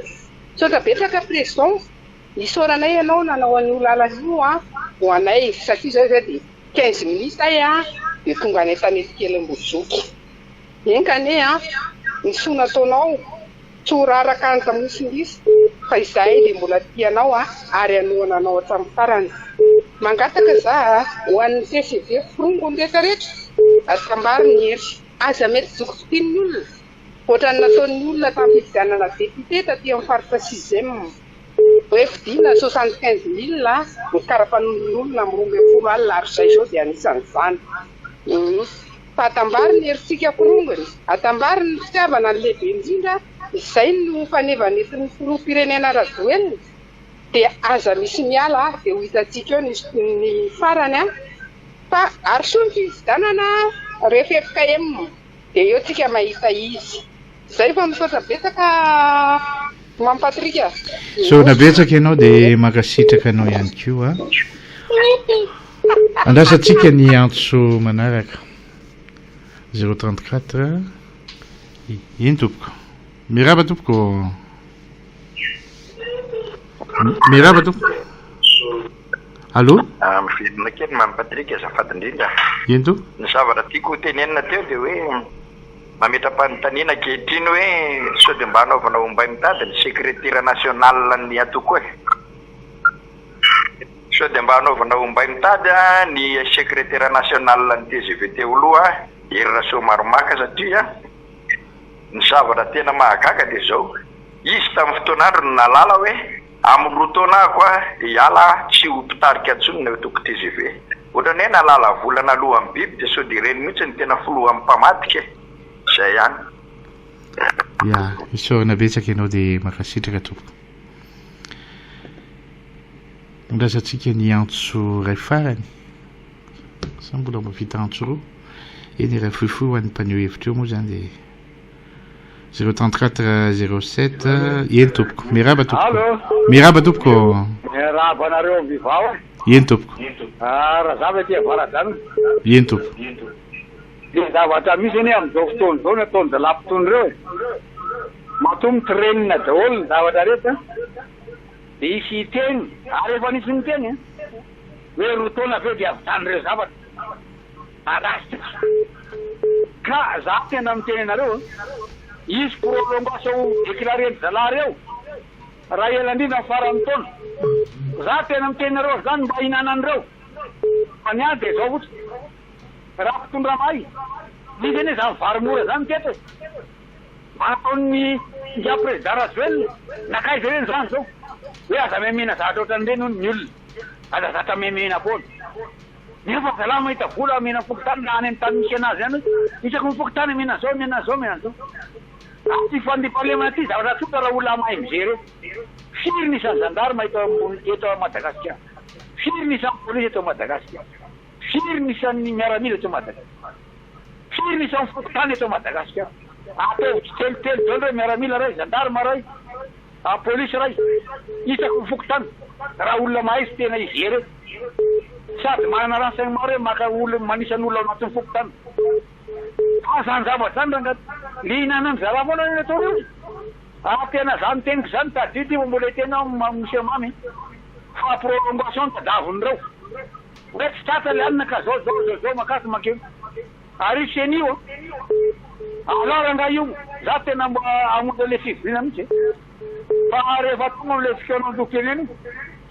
Misaotra betsaka Président, isaoranay ianao nanao an'io lalana io an ho anay satria izao izay dia 15 minutes ay an dia tonga any Antanetikely Ambohijoky. Enga anie an, ny soa nataonao Tsy ho raraka any Tamosingisy fa izahay dia mbola tia anao ary hanohana anao hatramin'ny farany. Mangataka za ho an'ny TCV forongony rehetra rehetra, atambaro ny hery. Aza mety zokizokian'ny olona, ohatran'ny nataon'ny olona tamin'ny fifidianana député taty amin'ny faritra sixième. Hoe fidiana 75000 ny karapanondron'olona amin'ny 12 alina ary izay izao dia anisan'izany. Fa atambaro ny herintsika forongony, atambaro ny fitiavana ny lehibe indrindra, izay no faneva nentin'ny filoham-pirenena Rajoelina, dia aza misy miala dia ho hitantsika eo ny ny farany an! Fa arosoy ny fifidianana rehefa ffkm dia eo tsika mahita izy. Zay fa misaotra betsaka Mamy Patrick a! Misaotra betsaka ianao dia mankasitraka anao ihany koa. Andrasantsika ny antso manaraka. 034 Eny tompoko. Miraba tompoko. Miraba tompoko. Allô? Ah, miverina kely Mamy Patrick azafady indrindra. Eny tompoko. Ny zavatra tiako ho tenenina teo dia hoe mametra-panontaniana ankehitriny hoe sao dia mba hanaovana ombay mitady ny sekretera national ny antoko e. Sao dia mba hanaovana ombay mitady ny sekretera national ny tgv teo aloha Hery Rasoamaromaka satria ny zavatra tena mahagaga dia izao, izy tamin'ny fotoan'andro no nahalala hoe amin'ny roa taona aho koa dia hiala tsy ho mpitarika intsony ny antoko tgv. Ohatran'ny hoe nahalala volana alohan'ny biby dia sao dia ireny mihitsy no tena filohan'ny mpamadika e! Izay ihany. Ya, isaorana betsaka ianao dia mankasitraka tompoko. Andrasantsika ny antso iray farany. Sa mbola mahavita antso roa? Eny iray fohifohy ho an'ny mpaneho hevitra eo moa izany dia 034 07 eny tompoko. Miarahaba tompoko. Allo. Miarahaba tompoko. Miarahaba anareo Viva e. Eny tompoko. Ah, Razava ety Avaradrano. Eny tompoko. Le zavatra misy anie amin'izao fotoana izao ny ataon-dralahy mpitondra ireo e. Matoa mi-traîne daholo ny zavatra rehetra dia hisy hiteny ary efa nisy niteny an, hoe roa taona ve dia havitan'ireo zavatra. Arasitra. Ka za tena miteny anareo an, hisy prolongation ho déclarer-ndry zalahy ireo raha ela indrindra amin'ny faran'ny taona. Za tena miteny anareo zany mba hinanan'ireo. Fa ny ahy dia izao fotsiny. Raha mpitondra mahay, misy anie zany vary mora zany teto e! Mba ataon'ny ingahy président Rajoelina, nankaiza ireny zany zao? Hoe aza memena zavatra ohatran'ireny hono ny olona, aza zatra memena foana. Nefa zalahy mahita vola amena ny fokontany na any amin'ny tany misy anazy any hoe isaky ny fokontany amena an'izao, amena an'izao, amena an'izao. Ary ity fandriampahalemana ity zavatra tsotra raha olona mahay mi-gérer. Firy ny isan'ny gendarme eto ambony eto Madagasikara? Firy ny isan'ny polisy eto Madagasikara? Firy ny isan'ny miaramila eto Madagasikara? Firy ny isan'ny fokontany eto Madagasikara? Ataovy tsitelotelo daholo ireo miaramila ray, gendarme ray, polisy ray, isaky ny fokontany, raha olona mahay sy tena hi-gérer. Sady manana renseignement ireo maka olona, manisa ny olona ao anatin'ny fokontany. Fa zany zavatra zany rangahy, le hinanan'ny zalahy foana anie ny ataonao e! Ah tena zany teniko zany tadidio ity fa mbola hiteny aho monsieur Mamy fa prolongation no tadiavin'ireo. Hoe tsy tratra le anona ka zao zao zao zao makasy makeo. Ary io ceni io an! Alao rangahy io, za tena mba hamonjy anle fivoriana mihitsy e! Fa rehefa tonga amle fikaonandoham-pirenena io,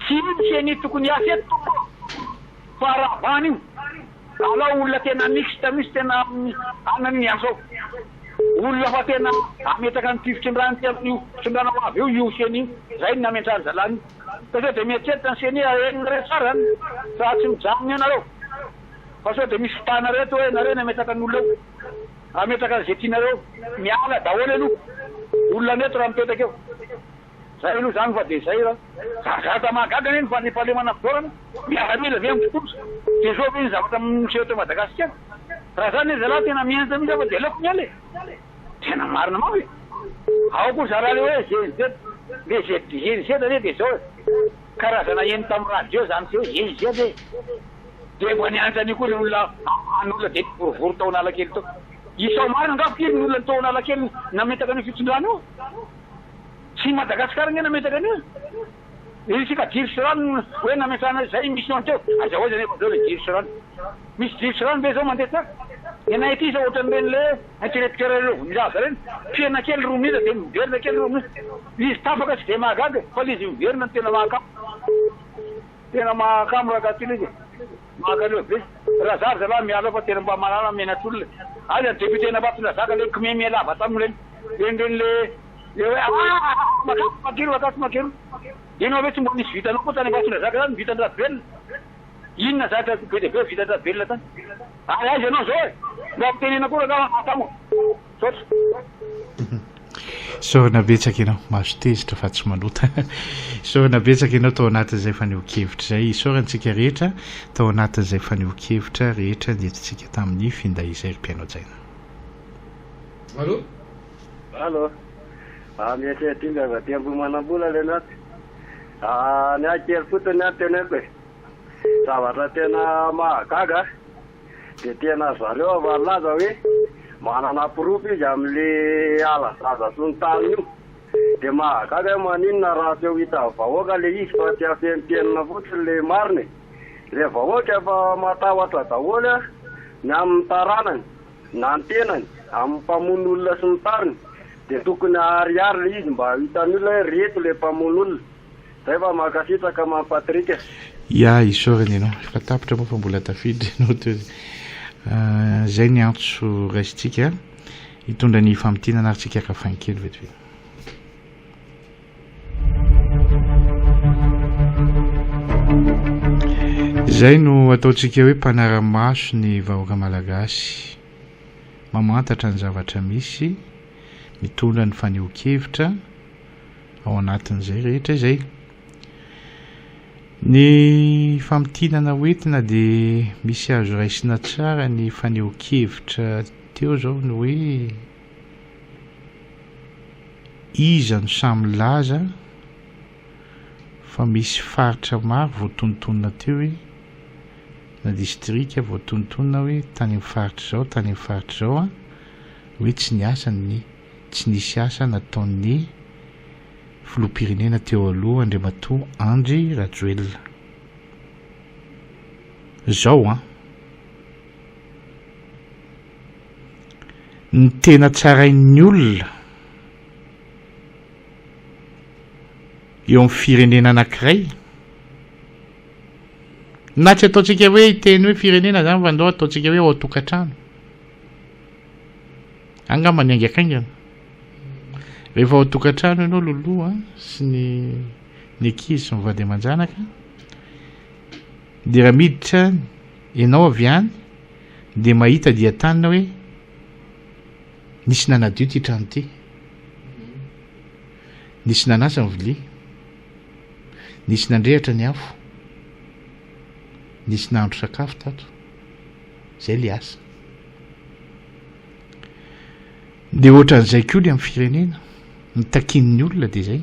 tsy io ny ceni tokony hiasa eto tompoko ô! Fa ravana io. Alao olona tena mixte mihitsy tena hanana ny asa ao. Olona fa tena hametraka an'ity fitondrana ity amin'io fitondrana ho avy io io ceni io. Zay no nametrahan'ny zalahy an'io. Fa sao dia mieritreritra ny ceni henonareo tsara an! Fa tsy mijanona eo nareo. Fa sao dia misy fitahanareo eto hoe nareo nametraka ny olona eo. Hametraka an'izay tianareo. Miala daholo aloha. Olona mety raha mipetraka eo. Zay aloha zany fa de zay ra. Zazata mahagaga anie ny fandriampahalemana fisaorana, miaramila ve mpitondra? De zao ve ny zavatra miseho eto Madagasikara? Raha zany ry zalahy tena mihenjana mihitsy aho fa de aleoko miala e! Tena marina mafy e! Ao koa zalahy le hoe GNZ, le GNZ anie de zao e! Karazana heno tamin'ny radio zany feo GNZ e! De mba nianatra an'io koa le olona an'olona de nivorivory tao Analakely tao. Isao marina angaha firy ny olona tao Analakely nametaka an'io fitondrana io? Tsy i Madagascar ange nametraka an'io e! Isika jiro sy rano hoe nametrahana izay mission teo, aiza ho aiza anefa zao le jiro sy rano? Misy jiro sy rano ve zao mandeha tsara? Ny anay aty zao ohatran'ireny le interrupteur ireo milaza ireny, pihana kely roa minitra dia miverina kely roa minitra. Izy tapaka tsy dia mahagaga e, fa le izy miverina no tena mahakamo. Tena mahakamo raha ty le izy e. Mahakaleo be. Raha za ry zalahy miala ao fa tena mba manala menatr'olona e. Aiza ny député n'Ambatondrazaka le kimeme lava tamin'ireny ireny ireny le le hoe aah makasy makiro makasy makiro. Ianao ve tsy mba nisy vitanao koa tany Ambatondrazaka tany vitan-dRajoelina? Inona zavatra be dia be vitan-dRajoelina tany? Ary aiza ianao zao e? Mba ampitenena koa rangaha mahakamo. Misaotra. Isaorana betsaka ianao, mahazo tezitra fa tsy manota. Isaorana betsaka ianao tao anatin'izay fanehoan-kevitra izay. Isaorantsika rehetra tao anatin'izay fanehoan-kevitra rehetra nentintsika tamin'ny finday izay ry mpihaino hajaina. Allo. Allo. Ah, mieritreritra indrindra avy aty Ambohimanambola le naty. Ah, ny ahy kely fotsiny an teneniko e. Zavatra tena mahagaga Dia tena zareo efa nilaza hoe manana porofo izy amin'le ala zaza sy ny tariny io. Dia mahagaga hoe maninona raha tsy ho hitan'ny vahoaka le izy fa tsy afenimpenina fotsiny le marina e. Le vahoaka efa matahotra daholo ny amin'ny taranany na ny tenany amin'ny mpamono olona sy ny tariny. Dia tokony aharihary le izy mba ho hitan'ny olona hoe reto le mpamono olona. Zay fa mankasitraka Mamy Patrick. Ya, isaorana ianao. Efa tapitra moa fa mbola tafiditra ianao teo. Izay ny antso raisintsika hitondra ny famintinana ary tsika haka fain kely vetivety. Izay no ataontsika hoe mpanara-maso ny vahoaka malagasy. Mamantatra ny zavatra misy, mitondra ny fanehoan-kevitra ao anatin'izay rehetra izay. Ny famintinana hoentina dia misy azo raisina tsara ny fanehoan-kevitra teo izao ny hoe iza no samy milaza fa misy faritra maro voatonontonona teo hoe na distrika voatonontonona hoe tany amin'ny faritra izao tany amin'ny faritra izao an hoe tsy niasa ny tsy nisy asa nataon'ny filoham-pirenena teo aloha Andriamatoa Andry Rajoelina. Zao an! Ny tena tsarain'ny olona eo amin'ny firenena anankiray, na tsy ataontsika hoe hiteny hoe firenena zany fa ndao ataontsika hoe ao an-tokantrano. Angamba ny haingakaingana. Rehefa ao an-tokantrano ianao loloha sy ny ny ankizy sy ny vady aman-janaka dia raha miditra ianao avy any dia mahita dian-tanana hoe nisy nanadio ity trano ity. Nisy nanasa ny vilia. Nisy nandrehitra ny afo. Nisy nahandro sakafo tato. Zay le asa. Dia ohatran'izay koa le amin'ny firenena. Ny takian'ny olona dia zay.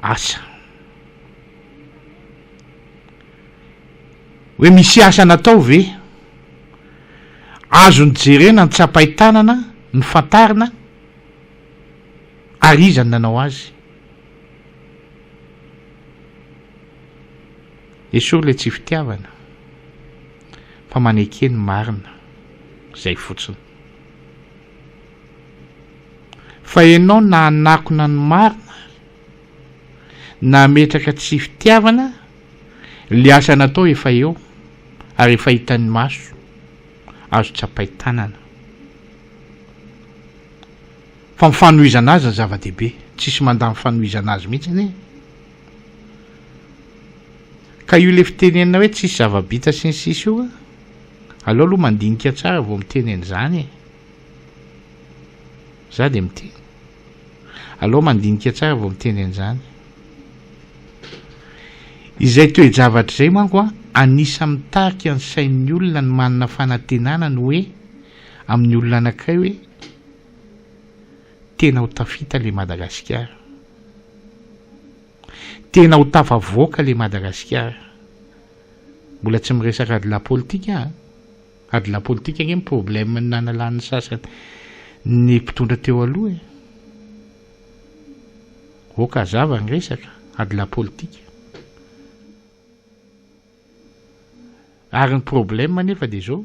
Asa. Hoe misy asa natao ve? Azony jerena ny tsapain-tanana, ny fantarina ary iza no nanao azy. Esory le tsy fitiavana fa maneke ny marina, zay fotsiny. Fa enao na hanakona ny marina ary na hametraka tsy fitiavana, le asa natao efa eo ary efa hitan'ny maso, azo tsapain-tanana. Fa ny fanohizana azy ny zava-dehibe, tsisy mandà ny fanohizana azy mihitsy anie. Ka io le fitenenana hoe tsisy zava-bita sy ny sisa io an, aleo aloha mandinika tsara vao miteny an'izany e. Za dia miteny. Aleo mandinika tsara vao miteny an'izany. Izay toe-javatra izay manko an, anisan'ny mitarika ny sain'ny olona ny manana fanantenana ny hoe amin'ny olona anankiray hoe tena ho tafita le Madagasikara. Tena ho tafavoaka le Madagasikara. Mbola tsy miresaka adilahy politika aho an. Adilahy politika ange ny problème nanalan'ny sasany ny mpitondra teo aloha e. Ok hazava ny resaka, adilahy politika. Ary ny problème anefa dia izao,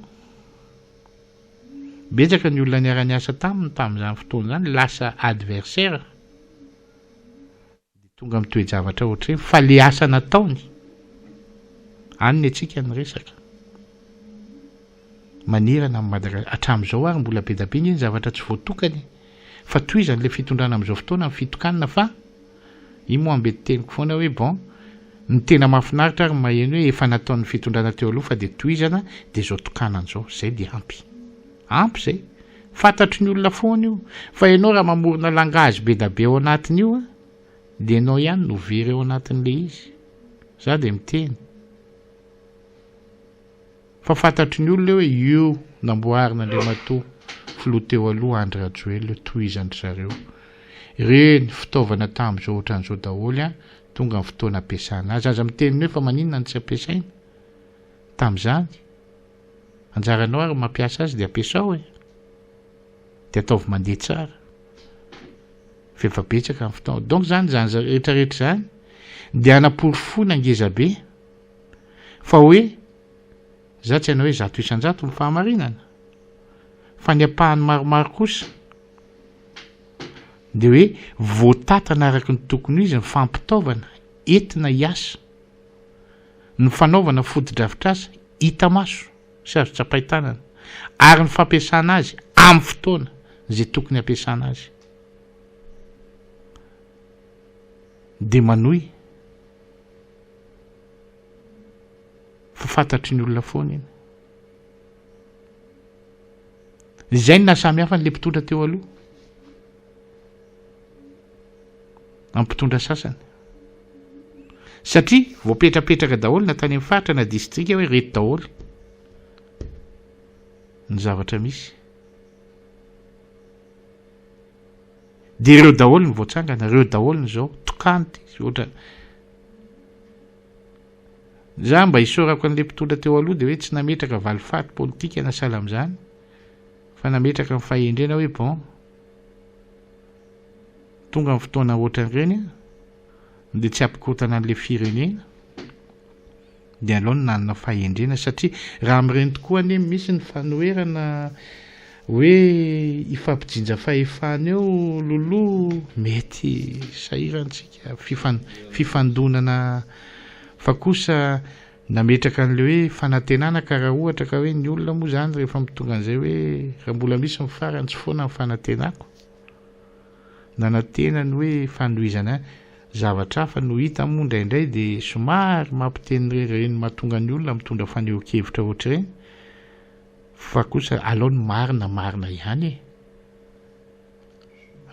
betsaka ny olona niara-niasa taminy tamin'izany fotoana izany lasa adversaire. Dia tonga amin'ny toe-javatra ohatr'ireny fa le asa nataony, any ny antsika ny resaka. Manerana an'i Madagasikara, hatramin'izao ary mbola be da be nge ny zavatra tsy voatokana e! Fa tohizany le fitondrana amin'izao fotoana ny fitokanana fa iny moa ambetiteniko foana hoe bon, ny tena mahafinaritra ary ny maheno hoe efa nataon'ny fitondrana teo aloha fa dia tohizana dia izao tokanana izao, izay dia ampy. Ampy izay. Fantatry ny olona foana io. Fa ianao raha mamorona langage be da be ao anatin'io an, dia ianao ihany no very ao anatin'ilay izy. Za dia miteny. Fa fantatry ny olona hoe io namboarin'Andriamatoa filoha teo aloha Andry Rajoelina io, tohizan-dry zareo. Ireny fitaovana tamin'izao ohatran'izao daholo an, tonga ny fotoana ampiasana azy. Aza miteny hoe fa maninona no tsy ampiasaina tamin'izany. Anjaranao ary mampiasa azy dia ampiasao e! Dia ataovy mandeha tsara. Fa efa betsaka ny fotoana. Donc zany izany rehetra rehetra izany dia hanaporofoana ngeza be fa hoe za tsy hanao hoe 100% ny fahamarinana fa ny ampahany maromaro kosa dia hoe voatatana araka ny tokony ho izy ny fampitaovana entina hiasa. Ny fanaovana fotodrafitrasa hita maso sy azo tsapain-tanana ary ny fampiasana azy amin'ny fotoana izay tokony hampiasana azy dia manohy fa fantatry ny olona foana iny. Izay no nahasamy hafa an'ilay mpitondra teo aloha amin'ny mpitondra sasany. Satria voapetrapetraka daholo na tany amin'ny faritra na distrika hoe reto daholo ny zavatra misy. Dia ireo daholo ny voatsangana, ireo daholo ny izao, tokano ity, ohatra. Za mba isaorako an'ilay mpitondra teo aloha dia hoe tsy nametraka valifaty politika na sahala amin'izany fa nametraka ny fahendrena hoe bon tonga ny fotoana ohatran'ireny dia tsy hampikorontana an'ilay firenena dia aleo ny nanana fahendrena satria raha amin'ireny tokoa anie misy ny fanoherana hoe hifampijinja fahefana eo loloha mety sahirantsika fifandonana fa kosa nametraka an'ilay hoe fanantenana ka raha ohatra ka hoe ny olona moa izany rehefa mitonga an'izay hoe raha mbola misy ny farany tsy foana ny fanantenako nanantena ny hoe fanohizana zavatra hafa no hita moa indraindray dia somary mampiteny ireny mahatonga ny olona mitondra fanehoan-kevitra ohatr'ireny Fa kosa alao ny marina marina ihany e!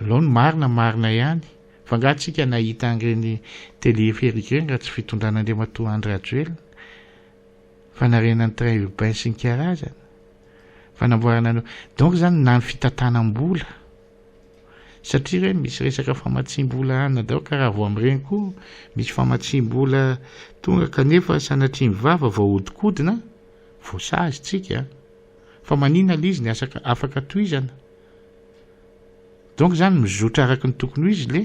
Alao ny marina marina ihany. Fa angaha tsika nahita an'ireny téléphérique ireny raha tsy fitondran'Andriamatoa Andry Rajoelina? Fanarenana ny train urbain sy ny karazany. Fanamboarana ny Donc zany na ny fitantanam-bola. Satria ireny misy resaka famatsiam-bola any daholo ka raha vao amin'ireny koa misy famatsiam-bola tonga kanefa sanatria ny vava voahodinkodina Voasazy tsika a! Fa manina le izy ny asa afaka tohizana? Donc zany mizotra araky ny tokony ho izy le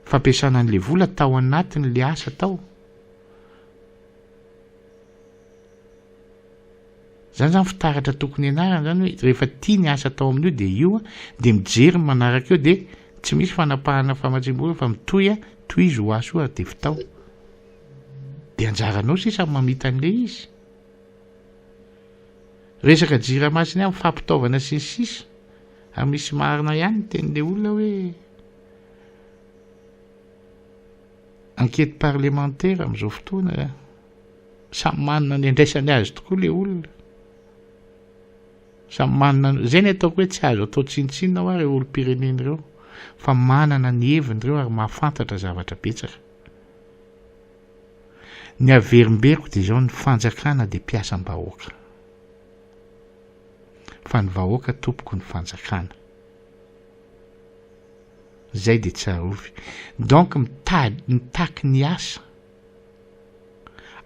fampiasana an'le vola tao anatin'le asa tao. Zany zany fitaratra tokony ianarana zany hoe rehefa tia ny asa atao amin'io dia io dia mijery ny manaraka eo dia tsy misy fanapahana famatsiam-bola fa mitohy a, tohizo ho aso ary dia vitao. Dia anjaranao sisa ny mamita an'ilay izy. Resaka jirama sy ny amin'ny fampitaovana sy ny sisa. Ary misy marina ihany ny tenin'ilay olona hoe enquête parlementaire amin'izao fotoana samy manana ny andraisany azy tokoa ilay olona. Samy manana, izay ny ataoko hoe tsy azo atao tsinontsinona hoa ireo olom-pirenena ireo fa manana ny heviny ireo ary mahafantatra zavatra betsaka. Ny averimberiko dia izao ny fanjakana dia mpiasam-bahoaka. Fa ny vahoaka tompoko ny fanjakana. Izay dia tsarovy. Donc mitady, mitaky ny asa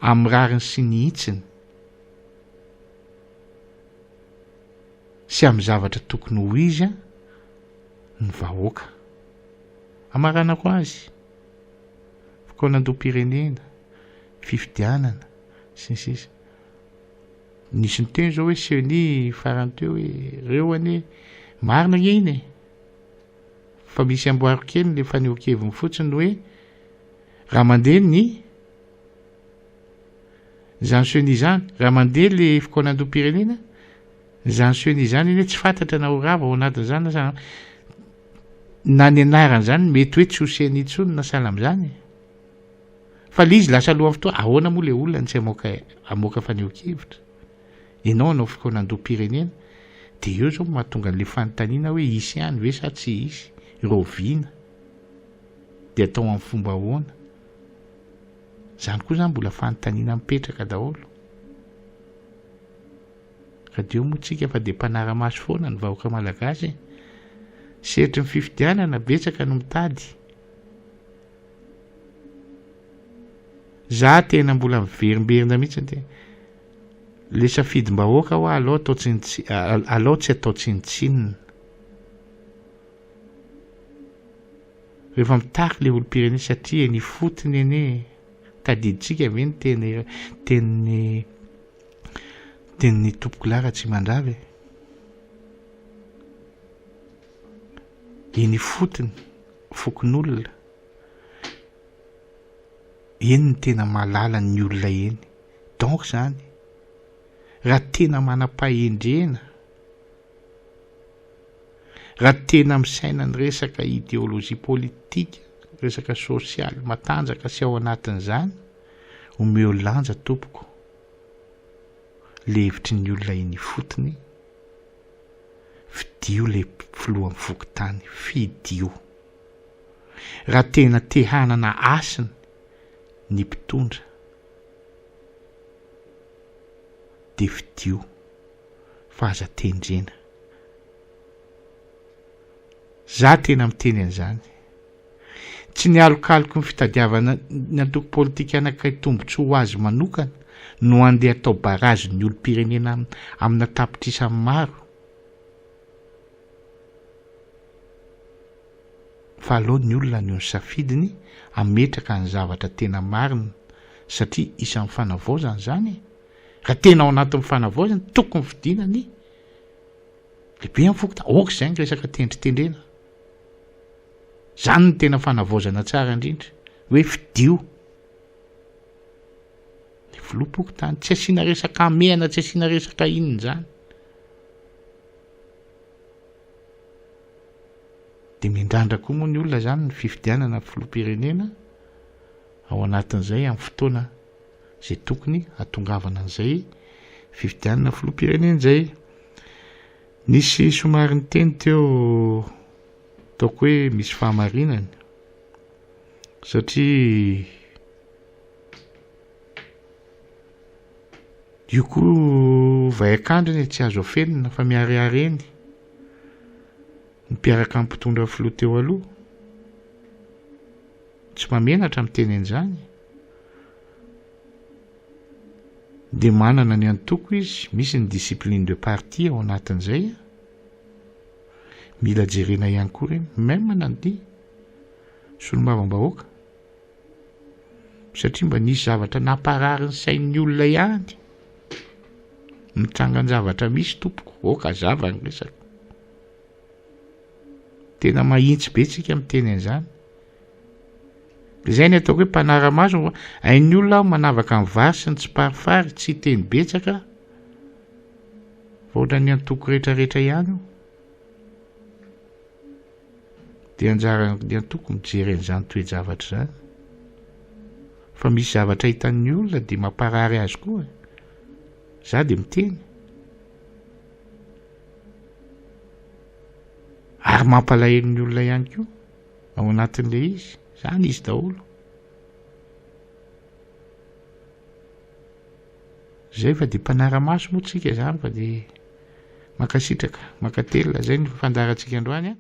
amin'ny rariny sy ny hitsiny sy amin'ny zavatra tokony ho izy ny vahoaka. Amaranako azy. Fikaonandoham-pirenena, fifidianana, sy ny sisa. Nisy niteny zao hoe ceni farany teo hoe reo anie, marina anie iny e! Fa misy amboaro kely le fanehoan-keviny fotsiny hoe raha mandeha ny izany ceni izany, raha mandeha le fikaonandoham-pirenena, Izany ceni izany anie tsy fantatra na ho rava ao anatin'izany na sa na ny anarany izany mety hoe tsy ho ceni intsony na sahala amin'izany e. Fa le izy lasa alohan'ny fotoana, ahoana moa le olona no tsy hamoaka hamoaka fanehoan-kevitra? Ianao hanao fikaonandoham-pirenena, dia eo izao no mahatonga an'le fanontaniana hoe hisy ihany ve sa tsy hisy? Rahoviana? Dia atao amin'ny fomba ahoana? Izany koa izany mbola fanontaniana mipetraka daholo. Radio moa tsika fa dia mpanara-maso foana ny vahoaka malagasy e. Sehatry ny fifidianana betsaka no mitady. Za tena mbola miverimberina mihitsy ny le safidim-bahoaka hoa alao atao tsinontsi alao tsy atao tsinontsinona. Rehefa mitaky le olom-pirenena satria eny ifotony anie tadidintsika ve ny teny tenin'ny Tenin'ny Tompokolahy Ratsimandrava e! Eny ifotony, fokonolona. Eny ny tena mahalala ny olona eny. Donc zany, raha tena manam-pahendrena, raha tena misaina ny resaka idéologie politique, resaka sosialy matanjaka sy ao anatin'izany, omeo lanja tompoko le hevitry ny olona eny ifotony, fidio le filohan'ny fokontany, fidio. Raha tena te hanana hasina ny mpitondra dia fidio fa aza tendrena. Za tena miteny an'izany. Tsy ny alokaloky ny fitadiavana ny antoko politika anankiray tombotsoa ho azy manokana no andeha atao barazy ny olom-pirenena amina tapitrisany maro. Fa aleo ny olona haneho ny safidiny hametraka ny zavatra tena marina satria isan'ny fanavaozana izany e! Raha tena ao anatin'ny fanavaozana tokony fidiana ny lehibe amin'ny fokontany, aoka izay ny resaka tendritendrena. Izany no tena fanavaozana tsara indrindra, hoe fidio ny filoham-pokontany, tsy asiana resaka hamehana, tsy asiana resaka inona izany. Dia miandrandra koa moa ny olona izany ny fifidianana filoham-pirenena ao anatin'izay amin'ny fotoana izay tokony hatongavana an'izay fifidianana filoham-pirenena izay. Nisy somary niteny teo ataoko hoe misy fahamarinany satria Io koa vay an-kandrina e, tsy azo afenina fa miharihary eny ny mpiaraka amin'ny mpitondra filoha teo aloha. Tsy mahamenatra miteny an'izany. Dia manana ny antoko izy, misy ny discipline de parti ao anatin'izay. Mila jerena ihany koa ireny, même na ny solombavambahoaka. Satria mba nisy zavatra namparary ny sain'ny olona ihany. Ny trangan-javatra misy tompoko, ok hazava ny resaka. Tena mahitsy be tsika miteny an'izany. Izay ny ataoko hoe mpanara-maso, hain'ny olona aho manavaka ny vary sy ny tsiparifary, tsy hiteny betsaka fa ohatran'ny antoko rehetrarehetra ihany io. Dia anjaran'ny antoko mijery an'izany toe-javatra izany. Fa misy zavatra hitan'ny olona dia mamparary azy koa e. Za dia miteny. Ary mampalahelo ny olona ihany koa ao anatin'ilay izy. Zany izy daholo. Zay fa dia mpanara-maso moa tsika izany fa dia mankasitraka, mankatelina. Zay ny fandaharantsika androany a.